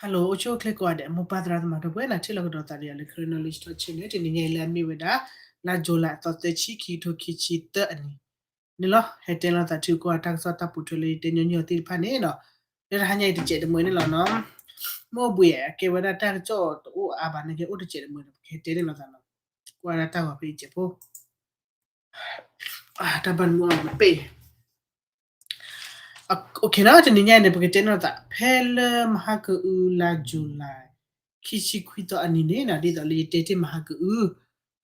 Hello အိၣ်ဆူၣ်အိၣ်ချ့ကိးဂၤဒဲး မိၢ်ပၢ်သရၣ်သမါဒီပုၢ်ဝဲၢ်န့ၣ် ထံၣ်လိာ်ကဒီးသးဒီးယၤလၢ Karen Knowledge Talk Channel တနံၤညါအံၤလၢအမ့ၢ်ဝဲဒၣ် လါ July အသီသၢဆံ ခံကထိခံဆံသၢအနံၤန့ၣ်လီၤ. ဟဲတဲလိာ်သးထုကိးဂၤတၢ်ကစီၣ်တၢ်ပိာ်ထွဲလၢယတဲညီညီသ့ၣ်တဖၣ်န့ၣ်နီၤ, လၢတဟါညါအံၤတစဲးတမှဲၤန့ၣ်လီၤနီၤ. မ့ၢ်အိၣ်ဘှံးဧါ ကဲဝဲဒၣ်တၢ်ကစီၣ်တအိၣ်အါဘၣ်န့ၣ် ကအိၣ်တစဲးတမှဲၤဒီး ပကဟဲတဲန့ၣ်လီၤသးနီၤ. ကွၢ်ဒၣ်တၢ်ဂီၤဖဲအံၤစဲးဖိ တၢ်ဘၣ်နမူအမပ့ၢ် OK နီၤ, တနံၤညါအံၤန့ၣ် ပကတဲန့ၣ်လီၤသး ဖဲလၢမဟါကအုလါ July ခံဆံခွံသီအနံၤန့ၣ်နီၤ, ဒ်သိးလၢယတဲတ့ၢ်မဟါကအု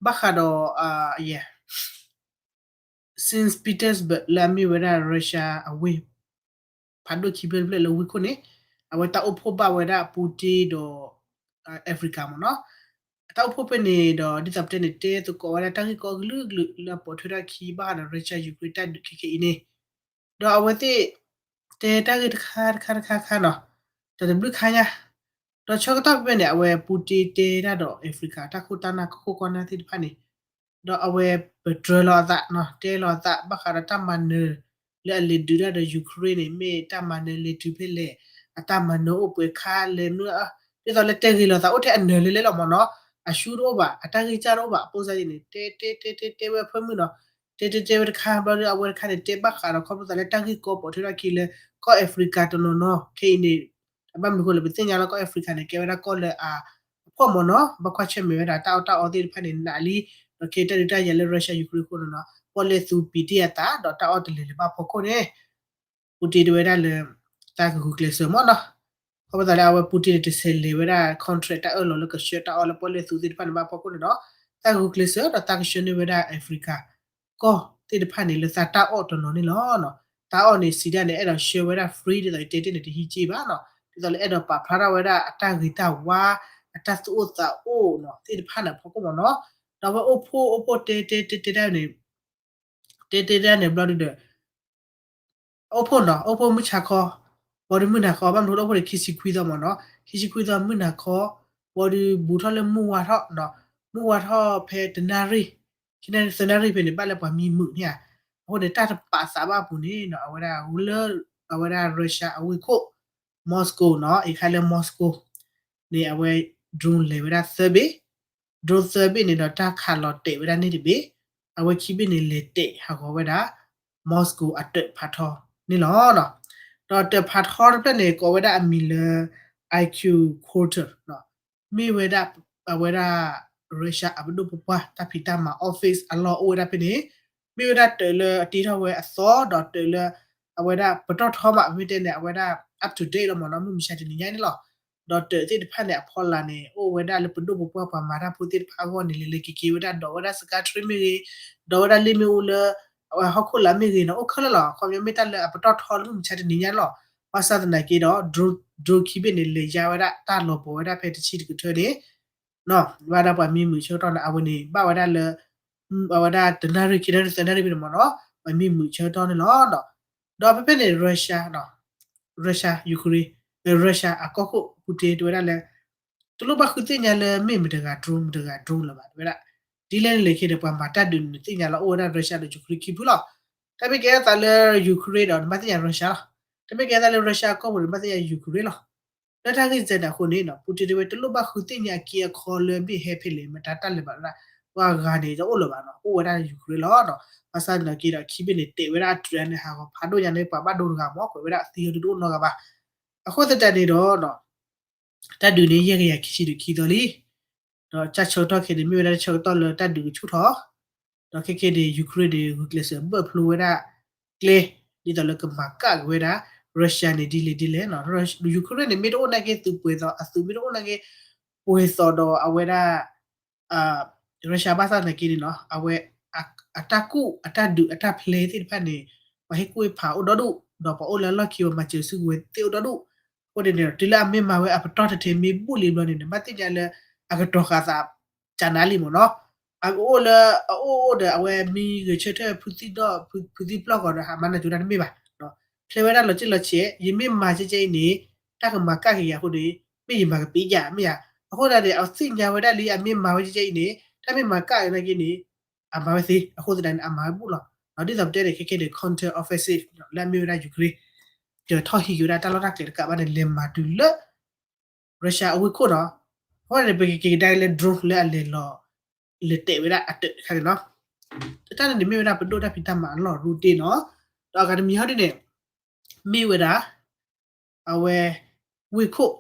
ဘၣ်ဃးဒီး Saint Petersburg လၢအမ့ၢ်ဝဲဒၣ် Russia အဝ့ၢ် ဖးဒိၣ်ခံဖျၢၣ်တဖျၢၣ်လၢဝ့ၢ်ခိၣ်န့ၣ် အဝဲတၢ်အိၣ်ဖှိၣ်ဘၣ်ဝဲဒၣ် Putin ဒီး Africa မ့ၢ်နီၤ. တၢ်အိၣ်ဖှိၣ်ဖဲန့ၣ်ဒီး ဒ်သိးပတဲန့ၣ် တဲသကိးဝဲဒၣ်တၢ်ဂ့ၢ်ကီကလုာ်ကလုာ်လၢအပိာ်ထွဲထီၣ်အခံ ဘၣ်ဃးဒီး Russia Ukraine တၢ်ဒုးခဲခဲအံၤန့ၣ်, ဒီးအဝဲသ့ၣ် တဲတၢ်ဂ့ၢ်တခါတခါတခါတခါနီၤ, တၢ်တဘျုးခါညါ, ဒီးဆၢကတီၢ်ဖဲန့ၣ် အဝဲ Putin တဲတၢ်ဒီး Africa တၢ်ခိၣ်တၢ်နၢ်ကခိၣ်ကီနၢ်သ့ၣ်တဖၣ်န့ၣ် ဒီးအဝဲပတြၢၤလီၤအသးနီၤ, တဲလီၤအသး ဘၣ်ဃးဒီးတၢ်မၤနၢၤ လၢအလဲၤဒုးတၢ်ဒီး Ukraine န့ၣ် မ့ၢ်တၢ်မၤနၢၤလဲၤတုၤဖဲလဲၣ်, အတၢ်မၤနၢၤအိၣ်ပှဲၤခါလဲၣ်မနုၤ, ဒ်သိးလၢတဲဂ့ၤလီၤသးအိၣ်ထဲအနၢၤလဲၤလဲၤလီၤမ့ၢ်နီၤ, အရှုံးတအိၣ်ဘၣ်, အတၢ်ဂံၢ်စၢ်တအိၣ်ဘၣ်အဃိသတးန့ၣ် တဲတဲတဲတဲတဲဝဲဖၢမုၢ်နီၤ, တဲတဲတဲဝဲတခါဘျီဒီး အဝဲတခါန့ၣ် တဲဘၣ်ဃးဒီးခီဖျိသးလၢတၢ်ဂ့ၢ်ကီပိာ်ထွဲထီၣ်အခံလၢ ကီၢ် Africa တနီၤနီၤ ခဲအံၤန့ၣ် အဘၣ်မနုၤအဃိလဲၣ် ပသ့ၣ်ညါလၢကီၢ် Africa န့ၣ် ကဲဝဲဒၣ်ကီၢ်လၢအ အဖှီၣ်မ့ၢ်နီၤ, ဘၣ်ကွၢ်ဆၢၣ်မဲာ်ဝဲဒၣ်တၢ်အီၣ်တၢ်အီသ့ၣ်တဖၣ်န့ၣ် နးလံ, ဒီးခဲအံၤတၢ်ဒုးတၢ်ယၤလၢ Russia Ukraine အဃိန့ၣ်နီၤ ပီၣ်လဲၣ်သူပံာ်တ့ၢ်အသး ဒီးတၢ်အီၣ်တလဲၤလၢၤဘၣ်ဖီခိၣ်န့ၣ် Putin တဲဝဲဒၣ်လၢ တၢ်ကဂုာ်ကျဲးစၢးမ့ၢ်နီၤ, ခီဖျိသးလၢအဝဲ Putin န့ၣ် တဆဲးလဲၤဝဲဒၣ် contract တၢ်အၢၣ်လီၤလၢကဆှၢတၢ်အီၣ်လၢပီၣ်လဲၣ်သူသ့ၣ်တဖၣ်န့ၣ်ဘၣ်ဖီခိၣ်န့ၣ်ဒီး တၢ်ကဂုာ်ကျဲးစၢးဒီးတၢ်ကဆှၢန့ၢ်ဝဲဒၣ် Africa ကီၢ်သ့ၣ်တဖၣ်န့ၣ် လၢသးတၢ်အီၣ်တနီၤန့ၣ်လီၤ. တၢ်အီၣ်န့ၣ် စံးဒၣ်န့ၣ် အဲၣ်ဒိးဆှၢဝဲဒၣ် free ဒ်သိးယတဲတ့ၢ်န့ၣ် တဟံးက့ဘၣ်နီၤ, ဒ်သိးလၢအဲၣ်ဒိးပာ်ဖျါထီၣ်ဝဲဒၣ်အတၢ်ဂ့ၤတၢ်ဝါ အတၢ်သူၣ်အိၣ်သးအိၣ်နီၤ သ့ၣ်တဖၣ်န့ၣ်အဖီခိၣ်မ့ၢ်နီၤ, ဒီးအဝဲအိၣ်ဖှိၣ်အိၣ်ဖှိၣ်တဲတဲတဲတဲဒၣ်န့ၣ် တဲတဲဒၣ်န့ၣ်ဘျီဒုဒီး အိၣ်ဖှိၣ်နီၤ အိၣ်ဖှိၣ်မုၢ်ဆါခီ ဘီဒုမုၢ်နၤခီ ဘၣ်မနုၤအိၣ်ဖှိၣ်ဒီး ခံဆံခွံသီမ့ၢ်နီၤ, ခံဆံခွံသီမုၢ်နၤခီ ဘီဒုဘူးထီၣ်လၢမုၢ်ဝါထီၣ်နီၤ, မုၢ်ဝါထီၣ်ဖဲတနၣ်ရံၣ် ခံနၣ်ရံၣ်သၢနၣ်ရံၣ်ဖဲန့ၣ် ဘၣ်လၢပှၤမံမုာ်န့ၣ်ဧါ, အဃိန့ၣ် တၢ်တပာ်သးဘၣ်အပူၤန့ၣ်နီၤ အဝဲဒၣ်လၢ အဝဲဒၣ် Russia အဝ့ၢ်ခိၣ် Moscow နီၤ အံၤခါလၢ Moscow န့ၣ် အဝဲ drone လဲၤဝဲဒၣ်သၢဘ့ၣ် drone သၢဘ့ၣ်န့ၣ်ဒီး တၢ်ခးလီၤတဲာ်ဝဲဒၣ်န့ၢ်တဘ့ၣ်, အဝဲခံဘ့ၣ်န့ၣ် လဲၤတဲာ်ဟးဂီၤဝဲဒၣ် Moscow အတၢးဖးထီန့ၣ်လီၤ. ဒီးတၢးဖးထီတဖျၢၣ်န့ၣ် ကိးဝဲဒၣ်အမံၤလၢ I Q Quarter မ့ၢ်ဝဲဒၣ် အဝဲဒၣ် Russia အပဒိၣ်ပပှၢ် တၢ်ဖံးတၢ်မၤ office အလီၢ်အိၣ်ဝဲဒၣ်ဖဲန့ၣ်, မ့ၢ်ဝဲဒၣ်တၢးလၢအတ့ထီၣ်ဝဲအသီ ဒီးတၢးလၢ အဝဲဒၣ်ပတီၢ်ထီမး မ့ၢ်တဲန့ၣ် အဝဲဒၣ် up to date လီၤမ့ၢ်နီၤ မုၢ်မဆါတနံၤညါန့ၣ်လီၤ. ဒီးတၢးသ့ၣ်တဖၣ်န့ၣ် အဖီလာ်န့ၣ် အိၣ်ဝဲဒၣ်လၢပဒိၣ်ပပှၢ်ပှၤမၤတၢ်ဖိသ့ၣ်တဖၣ်အဂီၢ်န့ၣ် လဲၤလဲၤက့ၤက့ၤဝဲဒၣ် ဒိးဝဲဒၣ် စကါထရံမ့ၢ်ဂ့ၤ, ဒိးဝဲဒၣ်လ့ၣ်မ့ၣ်အူလၢ အဝဲဟီၣ်ခိၣ်လာ်မ့ၢ်ဂ့ၤနီၤ အိၣ်ခဲလၢာ်လီၤ. ခီပညီမ့ၢ်တၢ်လၢအပတီၢ်ထီလၢမုၢ်မဆါတနံၤညါန့ၣ်လီၤ. ဘၣ်ဆၣ်သနာ်က့ဒီး drone ခံဘ့ၣ်န့ၣ် လဲၤယါဝဲဒၣ်တၢ်လီၤပှီၢ်ဝဲဒၣ်ဖဲတဆံတကထၢန့ၣ် ဘၣ်ဝဲဒၣ်ပှၤမံမုာ်ဆၢကတီၢ်န့ၣ် အဝဲန့ၣ် ဘၣ်ဝဲဒၣ်လၢ အဝဲဒၣ်တနၣ်ရံၣ် ခံနၣ်ရံၣ် သၢနၣ်ရံၣ်ဖဲန့ၣ်မ့ၢ်နီၤ ပှၤမံမုာ်ဆၢကတီၢ်န့ၣ်လီၤ. ဒီးဖဲဖဲန့ၣ် Russia နီၤ Russia Ukraine Russia အကီၢ်ခိၣ် Putin တဲဝဲဒၣ်လၢ တလိၣ်ဘၣ်ဃုသ့ၣ်ညါလၢမ့ၢ်မတၤတဂၤ drone မတၤတဂၤ drone လၢၤဘၣ် တဲဝဲဒၣ် ဒ်လဲၣ်န့ၣ်လဲၣ်ခဲဒီး ပှၤမၤတၢ်ဒုးန့ၣ်သ့ၣ်ညါလီၤ အိၣ်ဝဲဒၣ် Russia ဒီး Ukraine ခံဖုလီၤ. တၢ်မ့ၢ်ကဲထီၣ်သးလၢ Ukraine ဒီး နဘၣ်သ့ၣ်ညါ Russia လီၤ. တၢ်မ့ၢ်ကဲထီၣ်သးလၢ Russia အကီၢ်ပူၤန့ၣ် နဘၣ်သ့ၣ်ညါ Ukraine လီၤ. လၢတၢ်ဂ့ၢ်စဲန့ၣ်အဃိန့ၣ် Putin တဲဝဲ တလိၣ်ဘၣ်ဃုသ့ၣ်ညါအက့အခီလၢမ့ၢ်ဟဲဖဲလဲၣ် မတၤတၢ်လဲၤဘၣ်ဝဲဒၣ် ပှၤဂၤန့ၣ် တအိၣ်လၢၤဘၣ်နီၤ အိၣ်ဝဲဒၣ် Ukraine လီၤ. ဘၣ်ဆၣ်သနာ်က့ဒီး ခံဘ့ၣ်န့ၣ် တဲာ်ဝဲဒၣ်အတြဲၤန့ၣ် ဟးဂီၤဖးဒိၣ်ညါန့ၣ် ပှၤဘၣ်ဒိတဂၤမ့ၢ် ကွဲးဝဲဒၣ်သံအီၤဒုးတအိၣ်နီတဂၤဘၣ်. အဃိသတးန့ၣ်ဒီး တၢ်ဒုးန့ၣ် ယဲၢ်ကယၤခံဆံဒီးခံသီလံ. ဒီးတၢ်ဆၢကတီၢ်ခဲအံၤန့ၣ် မ့ၢ်ဝဲဒၣ်တၢ်ဆၢကတီၢ်လၢတၢ်ဒုးကဆူၣ်ထီၣ်, ဒီးခဲကနံၣ်န့ၣ် Ukraine န့ၣ် ဂုာ်ကျဲးစၢးဘၢၣ်ဖျိဝဲဒၣ်ကျဲ ဒ်သိးလၢကမၤကၣ်က့ၤဝဲဒၣ် Russia န့ၣ် ဒ်လဲၣ်ဒ်လဲၣ်နီၤ. Ukraine န့ၣ် မ့ၢ်တအိၣ်နာ်က့ သုးပှဲၤသိး အသုးမ့ၢ်တအိၣ်နာ်က့ ပှဲၤသိးဒီးအဝဲဒၣ် Russia ဘၣ်ဆၣ်သနာ်က့န့ၣ်နီၤ အဝဲ အတၢ်ကူၣ် အတၢ်ဒုး အတၢ်ဖျဲးသ့ၣ်တဖၣ်န့ၣ် ပှၤဟ့ၣ်ကူၣ်ဟ့ၣ်ဖးအိၣ်ဒီဒူၣ် ဒီးပှၤအိၣ်လၢအလီၢ်ခံ ပှၤမၤစၢၤစုကဝဲၤသ့ၣ်အိၣ်ဒီဒူၣ်. အဃိန့ၣ်န့ၣ် တုၤလၢအမ့ၢ်မၤဝဲအပတီၢ်ထဲထဲမ့ၢ်ဘူၣ်လံဘျီန့ၣ် နဘၣ်သ့ၣ်ညါလၢ အကတီၤဃာ်သး ကနါလံမ့ၢ်နီၤ. အအိၣ်လၢ အအိၣ်အိၣ်ဒီး အဝဲမ့ၢ်ဂဲၤဆၢထၢၣ်ဖုသံၣ်ဒီး ဖုသံၣ်ပျီၢ်ဃီဒီး ဟးမၤနၢၤကၠိတၢ်တမ့ၢ်ဘၣ်. ဖျဲးဝဲဒၣ်လီၤတံၢ်လီၤဆဲး ယမ့ၢ်မၤကဲကဲအံၤန့ၣ် တၢ်ကမၤကၣ်က့ၤယၤအဃိန့ၣ် မ့ၢ်ယမၤကပ့ၤယၤမ့ၢ်ယၤ. အဃိသတးန့ၣ် အသ့ၣ်ညါဝဲဒၣ်လံ အမ့ၢ်မၤဝဲကဲကဲအံၤန့ၣ် တၢ်မ့ၢ်မၤကၣ်နာ်က့န့ၣ် အမၤဝဲသ့ အဃိသတးန့ၣ် အမၤဝဲဘူၣ်လီၤ. ဒ်သိးပတဲန့ၣ် ခဲကနံၣ်န့ၣ် counter offensive လၢအမ့ၢ်ဝဲဒၣ် Ukraine ကထီၣ်ဟံးက့ၤဝဲဒၣ်တၢ်လီၢ်တၢ်ကျဲတကးဘၣ်န့ၣ် လဲၤမၤတုၤလၢ Russia အဝ့ၢ်ခိၣ်နီၤ. အဃိန့ၣ် ပကက့ၤကဒါလၢ drone လၢအလဲၤလီၤ လဲၤတဲာ်ဝဲဒၣ်အတၢးတခါန့ၣ်နီၤ. တၢ်န့ၣ်န့ၣ်မ့ၢ်ဝဲဒၣ်ပဒိၣ်တၢ်ဖံးတၢ်မၤအလီၢ်ရူတ့ၢ်နီၤ. ဒီးအဂၤတမံၤဟီဒ်န့ၣ် မ့ၢ်ဝဲဒၣ် အဝဲ ဝ့ၢ်ခိၣ်